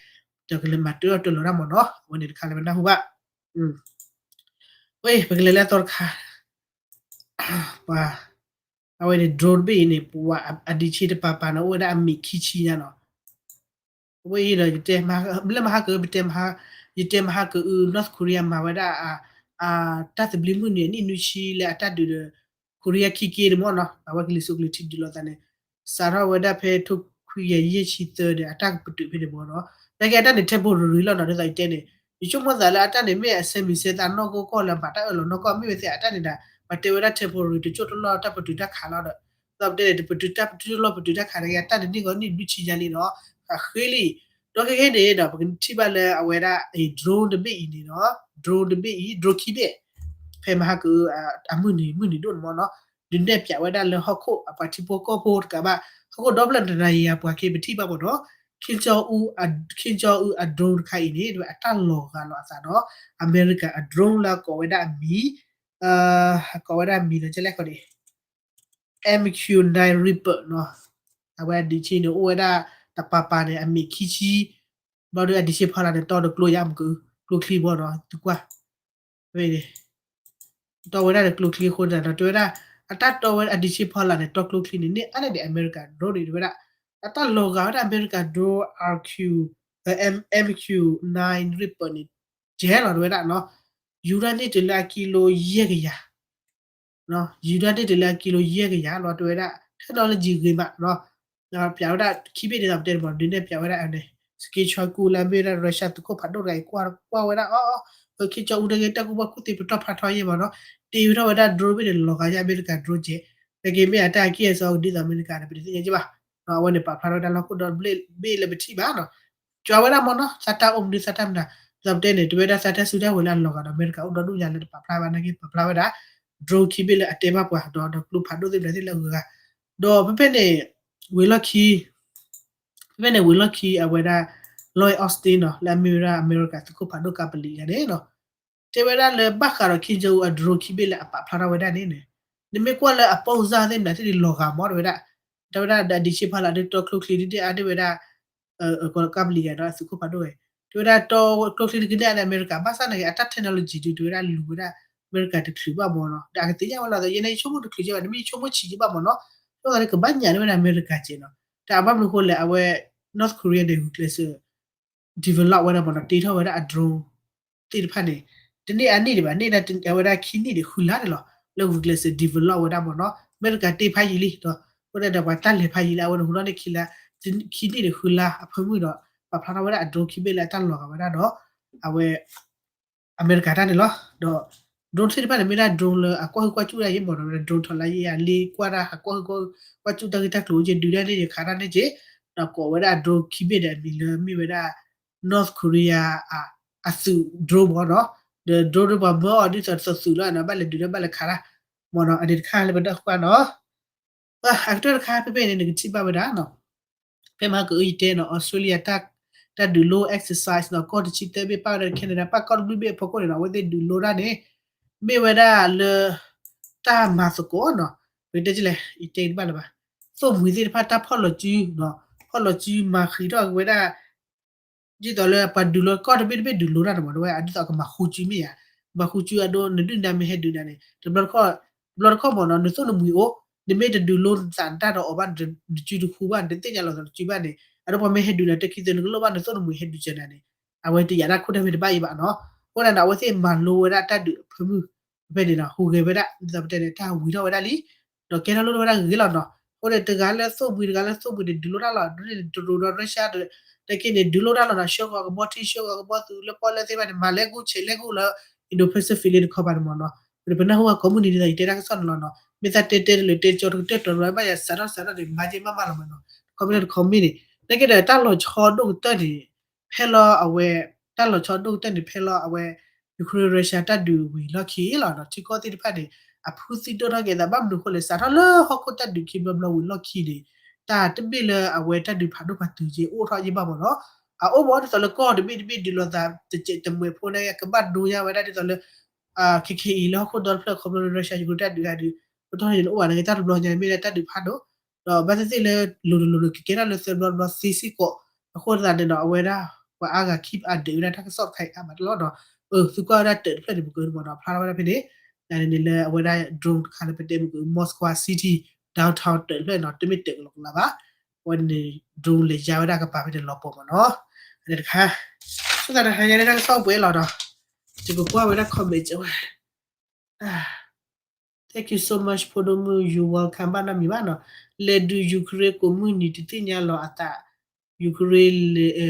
ဒီးကလဲၤမၤတၢ်အီၣ်တၢ်လီၤတၢ်မ့ၢ်နီၤ, အဝဲန့ၣ်တခါလၢပနၢ်ဟူဘၣ်, ဝဲ ပကလဲၤလၢအသီတခါ, ပှၤ အဝဲန့ၣ် drone တဘ့ၣ်အံၤန့ၣ် ပှၤအဒံးဆ့တပၤပၤန့ၣ် အိၣ်ဝဲဒၣ်အမံးခံဆံညါနီၤ, အဝဲအံၤဒီး ယတဲ လၢမဟါက ပတဲ ယတဲမဟါကအု North Korea မၤဝဲဒၣ် တၢ်သဘျ့မုၢ်နံၤအနံၣ်နွံဆံလၢအတၢ်ဒုးဒီး Korea ခံက့န့ၣ်မ့ၢ်နီၤ, အဝဲကလံၤစိးကလံၤထံးဒုးလိာ်သးန့ၣ် စးထီၣ်ဝဲဒၣ်ဖဲထိခွံကယၤယဲၢ်ဆံသၢဒီး အတၢ်ကပတုာ်ဖဲန့ၣ်မ့ၢ်နီၤ, နာ်က့အတၢ်န့ၣ် temporary လီၤနီၤ, ဒ်သိးယတဲန့ၣ် ယဆိကမိၣ်သးလၢအတၢ်န့ၣ် မ့ၢ်အဆဲမံၤဆဲသးနီၢ်ကီၢ်ကီၢ်လၢဘၣ်တၢ်အၢၣ်လီၤနီၢ်ကီၢ် မ့ၢ်ဝဲသ့ၣ်အတၢ်န့ၣ်ဒၣ် ပှၤတဲဝဲဒၣ် temporary တစိၢ်တလီၢ်တၢ်ပတုာ်တၢ်ခးလီၤဒီး ဒ်သိးပတဲန့ၣ် တပတုာ်တၢ်ပတုာ်တလီၢ်ပတုာ်တၢ်ခးနာ်က့ အတၢ်န့ၣ်န့ၢ်ဂီၤနံၣ်နွံဆံညါလံနီၤ, ဃးဃ့လံ, ဒီးခဲခဲန့ၣ်ဒီး ပကထံၣ်ဘၣ်လၢအဝဲဒၣ် drone တဘ့ၣ်အံၤန့ၣ်နီၤ, drone တဘ့ၣ်အံၤ drone ခံဘ့ၣ် ဖဲမဟါကအု အမုၢ်နံၤ မုၢ်နံၤဒိၣ်န့ၣ်မ့ၢ်နီၤ, ဒုးနဲၣ်ပၠးဝဲဒၣ်လၢဟီၣ်ခိၣ် အပှၤထံဖိကီၢ်ဖိတကးဘၣ် ဟီၣ်ခိၣ်ဒီဖျၢၣ်တနၤယံၤအပှၤက့ၤပထံၣ်ဘၣ်မ့ၢ်နီၤ, Kim Jong Un, Kim Jong Un အ drone တခါအံၤန့ၣ် အတၢ်လီၤဂာ်လီၤအသးဒီး အမဲရကၤအ drone လၢအကိးဝဲဒၣ်အမံၤ ကိးဝဲဒၣ်အမံၤလၢကလဲၣ်ခီန့ၣ် MQ nine Reaper နီၤ, အဝဲအဒံးဆ့န့ၣ် အိၣ်ဝဲဒၣ်တပၤပၤန့ၣ် အမံးခံဆံ, ဘျီဒီးအဒံးဆ့ဖီလာ်န့ၣ် တီဒီးကျိယါမက ကျိချံဘီနီၤ သုကွၢ်, ဝဲန့ၣ် တီဝဲဒၣ်ဒီးကျိချံအဃိန့ၣ်ဒီး တဲဝဲဒၣ် အတၢ်တီဝဲအဒံးဆ့ဖီလာ်န့ၣ် တီကျိချံန့ၣ် န့ၢ်အါန့ၢ်ဒံးအမဲရကၤ drone န့ၣ် တဲဝဲဒၣ် အတၢ်လီၤဂာ်ဝဲဒၣ်အမဲရကၤ drone RQ, MQ nine Reaper န့ၣ် ကဲလီၤ တဲဝဲဒၣ်နီၤ, ယူၤဒၣ်န့ၢ်တုၤလၢအကံလိယဲၢ်ကယၤ ယူၤဒၣ်န့ၢ်တုၤလၢအကံလိယဲၢ်ကယၤလီၤ တဲဝဲဒၣ် technology ဂ့ၤမးနီၤ, ပၠးဝဲဒၣ်ခံဘ့ၣ်န့ၣ်ဒီး ပတဲတဘီ ဒုးနဲၣ်ပၠးဝဲဒၣ်န့ၣ် စက့ဆၢကူလၢအမ့ၢ်ဝဲဒၣ် Russia သုးခိၣ်ဖးဒိၣ်တဂၤအံၤ ကွၢ်ဝဲဒၣ်အီၤ Kim Jong Un တဂ့ၤ တၢ်ကူၣ်ဘၣ်ကူၣ်သ့ပတီၢ်ဖးထီယဲၢ်မးနီၤ, တ့ဝဲထီၣ်ဝဲဒၣ် drone ဘ့ၣ်န့ၣ် လီၤဂာ်ယါအမဲရကၤ drone ကဲ, နာ်က့မ့ၢ်အတၢ်အကံၢ်အစီကဒ်သိးအမဲရကၤဒီး ပတသ့ၣ်ညါက့ဘၣ်, အဝဲန့ၣ်ပာ်ဖျါထီၣ်ဝဲဒၣ်လၢဟီၣ်ခိၣ်ဒီဘ့ၣ်လၢပထံၣ်ဘၣ်နီၤ ကွၢ်ဝဲဒၣ်မ့ၢ်နီၤ သးတၢ်အိၣ်မနုၤသးတၢ်မနုၤ, ဒ်သိးပတဲန့ၣ် တဝဲဒၣ်သးတၢ်စုတၢ်ဝဲၤလၢအလီၤဂာ်ဒီးအမဲရကၤအိၣ်ဒီဒူၣ်ညါလၢတပာ်ဖျါဘၣ်နာ်က့ ပာ်ဖျါဝဲဒၣ် drone ခံဘ့ၣ်လၢအတဲဘၣ်ပှၤဒီး ဒီးကျိဖးဒိၣ်သ့ၣ်တဖၣ်သ့ၣ်လၢအဂုၤအဂၤ, ဒီးဖဲဖဲန့ၣ် ဝံၤလီၢ်ခံ ဖဲဖဲန့ၣ်ဝံၤလီၢ်ခံ အဝဲဒၣ် Lloyd Austin နီၤ လၢအမ့ၢ်ဝဲဒၣ်အမဲရကၤသုးခိၣ်ဖးဒိၣ်ကါပလံၤယါန့ၣ်နီၤ တဲဝဲဒၣ်လၢဘၣ်ဃးဒီး Kim Jong Un အ drone ခံဘ့ၣ်လၢအပာ်ဖျါထီၣ်ဝဲဒၣ်န့ၣ်န့ၣ်, နမ့ၢ်ကွၢ်လၢအပိၢ်စၢ်သ့ၣ်မနုၤသ့ၣ်န့ၣ် လီၤဂာ်မး တဲဝဲဒၣ်, တဲဝဲဒၣ်ဒီးအဒံးဆ့ဖီလာ်ဒီးတီကျိချံဒ်န့ၣ်အါန့ၢ်ဝဲဒၣ် ကါပလံၤယါဒီးအသုးခိၣ်ဖးဒိၣ်ဝဲ, တဲဝဲဒၣ်တီကျိချံဒ်န့ၣ်အါန့ၢ်အမဲရကၤ ဘၣ်ဆၣ်နာ်က့ အတၢ် technology ဒုး တဲဝဲဒၣ်လူၤဝဲဒၣ် အမဲရကၤတချုးဘၣ်မ့ၢ်နီၤ, ဒီးအကသ့ၣ်ညါဝဲလီၤသီ ယဲန့ၣ်ဆိကမိၣ်တချုးကဲဘၣ် တမ့ၢ်ဆိကမိၣ်ဆံးကဲဘၣ်မ့ၢ်နီၤ, အဃိသတးန့ၣ် ကဘၣ်ညးန့ၢ်ဝဲဒၣ်အမဲရကၤကဲနီၤ, တၢ်ဘၣ်မနုၤအဃိလဲၣ် အဝဲ North Korea န့ၣ် ဂုာ်ကျဲးစၢး develop ဝဲဒၣ်မ့ၢ်နီၤ, တ့ထီၣ်ဝဲဒၣ်အ drone သ့ၣ်တဖၣ်န့ၣ် တန့ၢ်အနံၣ်ဒံးဘၣ်, န့ၢ်ဒၣ်အဝဲဒၣ်ခံနံၣ်ဒံးဃုလါန့ၣ်လီၤ, လၢဂုာ်ကျဲးစၢး develop ဝဲဒၣ်မ့ၢ်နီၤ, အမဲရကၤတ့ဖးယံာ်လံဒီး အဃိသတးဒီးပှၤတၢ်လဲၤဖးယံာ်လံ အဝဲန့ၣ်ဟူထီၣ်န့ၢ်ခံလါ, ခံနံၣ်ဒံးဃုလါအဖၢမုၢ်ဒီး ပာ်ဖျါထီၣ်ဝဲဒၣ်အ drone ခံဘ့ၣ်လၢအတၢ်လီၤဂာ်ဝဲဒၣ်ဒီး အဝဲ အမဲရကၤတၢ်န့ၣ်လီၤ. ဒီး drone သ့ၣ်တဖၣ်န့ၣ် မ့ၢ်ဒၣ် drone လၢအကွၢ်ဟုၣ်ကွၢ်စူၣ်ဒၣ်ယဲမ့ၢ်နီၤ, drone ထီၣ်လါယဲအလ့ကွၢ်ဒၣ် ဟးကွၢ်ဟုၣ်ကွၢ်စူၣ်တၢ်ဂ့ၢ်တၢ်ကျိၤအိၣ်ကဲ ဒုးဒၣ်န့ၢ်ယခးတၢ်န့ၢ်ကဲ, ဒီးကိးဝဲဒၣ်အ drone ခံဘ့ၣ်ဒီးအမံၤလၢမ့ၢ်ဝဲဒၣ် North Korea အသုး drone မ့ၢ်နီၤ, ဒီး drone ဒ်ပှၤမၢအီၤဒ်သိးတသုးလီၤနီၤ, ဘၣ်လဲၤဒုးဒီးဘၣ်လဲၤခးတၢ် မ့ၢ်နီၤ, အန့ၣ်တခါလၢပနၢ်ဟူဘၣ်နီၤ အကတၢၢ်တခါဖဲဖဲန့ၣ် နကထံၣ်ဘၣ်ဝဲဒၣ်နီၤ, ဖဲမဟါကအုယတဲနီၤ Australia တၢ်ဒုးလိ exercise နီၤ ကီၢ်တဆံသၢဘ့ၣ်ပၣ်ဝဲဒၣ် Canada ပၣ်ကီၢ်တဘျုးဘ့ၣ်အဖီခိၣ်န့ၣ်နီၤ အဝဲသ့ၣ်ဒုးလိတၢ်န့ၣ် မ့ၢ်ဝဲဒၣ်လၢ တၢ်မၤသကိးနီၤ, ပကတဲလဲၣ် ယတဲတဘၣ်လၢၤဘၣ်, သိၣ်မှံၤသ့ၣ်တဖၣ်တၢ်ဖီၣ်လီၤစုနီၤ, ဖီၣ်လီၤစုမၤဃံးထီၣ်က့ၤဝဲဒၣ် ဒ်သိးလၢပှၤဒုးလိကီၢ်တဘ့ၣ်တဘ့ၣ်ဒုးလိတၢ်န့ၣ်မ့ၢ် တဝဲအဒ်သိးကမၤဃူစုမ့ၢ်ဧါ, မၤဃူစုအဒိ နဒုၣ်နဒါမ့ၢ်ဟဲဒုးနၤန့ၣ် တဘျီတခီၣ်မ့ၢ်နီၤ နသိၣ်နမှံၤအိၣ်, နမ့ၢ်တဒုးလိနသးနတၢ်ဒီးအီၤဘၣ် နစုတခူဘၣ် နတသ့ၣ်ညါလီၤသးနစုဘၣ်န့ၣ် အဒိပှၤမ့ၢ်ဟဲဒုးနၤတခံသၢ နကလိၣ်ဘၣ်နသိၣ်နမှံၤဟဲဒုးစၢၤနၤန့ၣ် အဝဲတယာ်တၢ်ခိၣ်တၢ်မ့ၢ်တဘၣ်အံၤဘၣ်နီၤ, အဃိသတးန့ၣ် အဝဲသ့ၣ်မၤလိဝဲဒၣ်တၢ်ဒုးအဖၢမုၢ် ဖဲန့ၣ်နီၤ ဟူးဂဲၤဝဲဒၣ် ဒ်သိးပတဲန့ၣ် တၢ်ဝံၤထီၣ်ဝဲဒၣ်လံ ဒီးကဲထီၣ်လိၣ်ထီၣ်ဝဲဒၣ်ဂ့ၤဂ့ၤလီၤနီၤ, အဃိန့ၣ် တဂၤလၢသိၣ်မှံၤ တဂၤလၢသိၣ်မှံၤန့ၣ် ဒုးလိၣ်တၢ်လီၤ, ဒ်န့ၣ် တရူးဒီး Russia တက့ၢ်န့ၣ် ဒုးလိၣ်တၢ်လီၤနီၤ, ဆှၢဂီၤကဘီထံ ဆှၢဂီၤကဘီသူးလၢပီၣ်လဲၣ်သ့ၣ်တဖၣ်န့ၣ် မၤလဲၤဂိၢ်ဆဲးလဲၤဂိၢ်လၢ Indo-Pacific လၢတခီပၤန့ၣ်မ့ၢ်နီၤ, ပနၢ်ဟူဝဲကိးမုၢ်နံၤဒ်သိးယတဲတၢ်ကစီၣ်န့ၣ်လီၤနီၤ, မ့ၢ်သးတဲတဲတလၢၤတဲကၠီတကတၢၢ်တရူး ဘၣ်ယၤစးထီၣ်စးထီၣ်န့ၣ် မၤက့ၤမးမးလီၤမ့ၢ်နီၤ, တခီမ့ၢ်တခီမ့ၢ်န့ၣ် နာ်က့ဒီးတၢ်လီၤဆီဒိၣ်ကတၢၢ်န့ၣ် ဖဲလီၤအဝဲ တၢ်လီၤဆီဒိၣ်ကတၢၢ်န့ၣ် ဖဲလီၤအဝဲ Ukraine Russia တၢ်ဒုးဝံၤလီၢ်ခံလီၤနီၤ, ထံကီၢ်သ့ၣ်တဖၣ်န့ၣ် အဖုသံဒိၣ်ထီၣ်က့ၤအသး ဘၣ်မနုၤအဃိလဲၣ် စးထီၣ်လၢဟီၣ်ခိၣ်တၢ်ဒုးခံဘျီဘျီဝံၤလီၢ်ခံန့ၣ် တၢ်တဘ့ၣ်လၢအဝဲတၢ်ဒုးဖးဒိၣ်ဖးတုၤက့ၤအိၣ်ထီၣ်ယဲၢ်ဘၣ်မ့ၢ်နီၤ, အအိၣ်မ့ၢ်ဒ်သိးလၢကီၢ်တဘ့ၣ်တဘ့ၣ်ဒုးလိာ်သးတစဲးတမှဲၤဖိန့ၣ် ကဘၣ်ဒိညါဝဲဒၣ်ဒ်သိးလၢ ခဲခဲအံၤလၢဟီၣ်ခိၣ်ဒီတဖျၢၣ်ခီဖျိလၢ Russia Ukraine တၢ်ဒုးဂၤဒုး ပတီၢ်န့ၣ်အိၣ်ဘၣ်န့ၣ် တၢ်တဘျီညါန့ၣ် မ့ၢ်ဒၣ်တၢ်ဒုးဖးဒိၣ် ဒီးဘၣ်သ့ၣ်သ့ၣ်လၢ လိၤတလိၤန့ၣ် ကကဲထီၣ်လၢသၢဘျီတဘျီသ့စ့ၢ်ကီး, အဃိသတးန့ၣ်ဒီး အဝဲဒၣ် ပှၤအါဂၤ keep update ဝဲဒၣ်တၢ်ကစီၣ်တခါအံၤအါမးတလီၢ်နီၤ, သုကွၢ်ဝဲဒၣ်တၢးတဖျၢၣ်န့ၣ် ပကမ့ၢ်နီၤ ဖျါထီၣ်ဝဲဒၣ်ဖဲန့ၣ်, န့ၣ်လၢအဝဲဒၣ် drone တခါလၢပတဲမ့ၢ်က Moscow City downtown တၢးတဖျၢၣ်နီၤ တမ့ၢ်တၢးကလီကလီဘၣ်, အဝဲန့ၣ် drone လဲၤယါဝဲဒၣ်ကပၤဖဲန့ၣ်လီၤပှီၢ်မ့ၢ်နီၤ, အန့ၣ်တခါ, ဆိသးတဟါညါန့ၣ်တၢ်ကစီၣ်ပှဲၤလီၤဒီး, ယကကွၢ်ဝဲဒၣ် comment ကဝဲ Thank you so much ဖိဒိၣ်မုၣ် you welcome ဘၣ်နီတမံၤဘၣ်နီၤ, လဲၤဒုး Ukraine ကိးမုၢ်နံၤတသ့ၣ်ညါလီၤအသး, Ukraine လဲၤ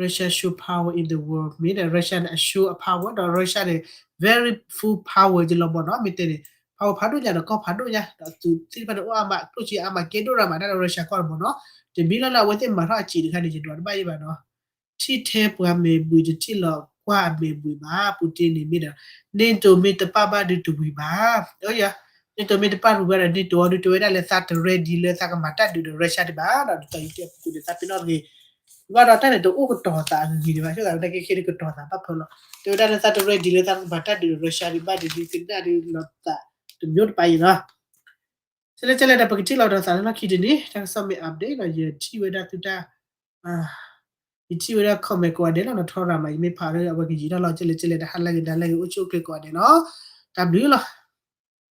Russia show power in the world မ့ၢ်ဒီး Russia န့ၣ် အ show အ power ဒီး Russia န့ၣ် very full power ကလီၤမ့ၢ်နီၤ, မ့ၢ်တဲန့ၣ် power ဖးဒိၣ်ညါဒီးကီၢ်ဖးဒိၣ်ညါ ဒီးသုးသ့ၣ်တဖၣ်န့ၣ် အိၣ်အါမး ကျိၣ်စ့အါမး ကဲဒိၣ်ရၤမးတၢ်ဒီး Russia ကီၢ်န့ၣ်မ့ၢ်နီၤ, တမံၤလီၤလၢအဝဲသ့ၣ်မၤထီၣ်အစံးတခါန့ၣ် ယဒွးတဘၣ်ယံၤဘၣ်နီၤ ထံၣ်ထဲပှၤမဲာ်ဘှံးတထံၣ်လီၤကွၢ်အမဲာ်ဘှံးဘၣ်, Putin န့ၣ်မ့ၢ်ဒီး NATO မ့ၢ်တပၣ်ဘၣ်ဒုးတဝံၤဘၣ်, ယ NATO မ့ၢ်တပၣ်ရူၤဘၣ်ဒီး NATO အီၤဒုးတဲဝဲဒၣ်လၢသးတ ready လၢသးကမၤတၢ်ဒုးဒီး Russia ဒံးဘၣ်ဒီး ဒ်သိးယတဲပူၤန့ၣ် သးပ့ၤနီၣ်တဂ့ၤ, ဘၣ်ဒီးတၢ်န့ၣ်တအိၣ်ကတီၤသးအဂ့ၤဂ့ၤဒံးဘၣ်, ဆိသးဝဲဒၣ်ခဲခဲန့ၣ်ကတီၤသးဘၣ်ဖၢလီၤ, တဲဝဲဒၣ်လၢသးတ ready လၢသးကမၤတၢ်ဒုးဒီး Russia ဒံးဘၣ်ဒုး ဒုးသ့ၣ်ဒၣ်ဒုးလီၤသး တမျိုးတပၤအံၤနီၤ ကလဲၣ်ကလဲၣ်ဒီး ပကထံၣ်လီၤဒီးသးလၢလီၢ်ခံတနံၤ တၢ်ကစီၣ်မ့ၢ် update ဒီး ယထံၣ်ဝဲဒၣ်သုတၢ်, ယထံၣ်ဝဲဒၣ် comment ကိးဂၤဒဲးလီၤနီၤ, ထီရၤမး ယမ့ၢ်ဖးလၢအဝဲကယံာ်ထီၣ်လီၤ ကလဲၣ်ကလဲၣ်ဒီး ဟါလၢဂ့ၤ နၤလၢဂ့ၤ အိၣ်ဆူၣ်အိၣ်ချ့ကိးဂၤဒဲးနီၤ, တၢ်ဘျုးလီၤ.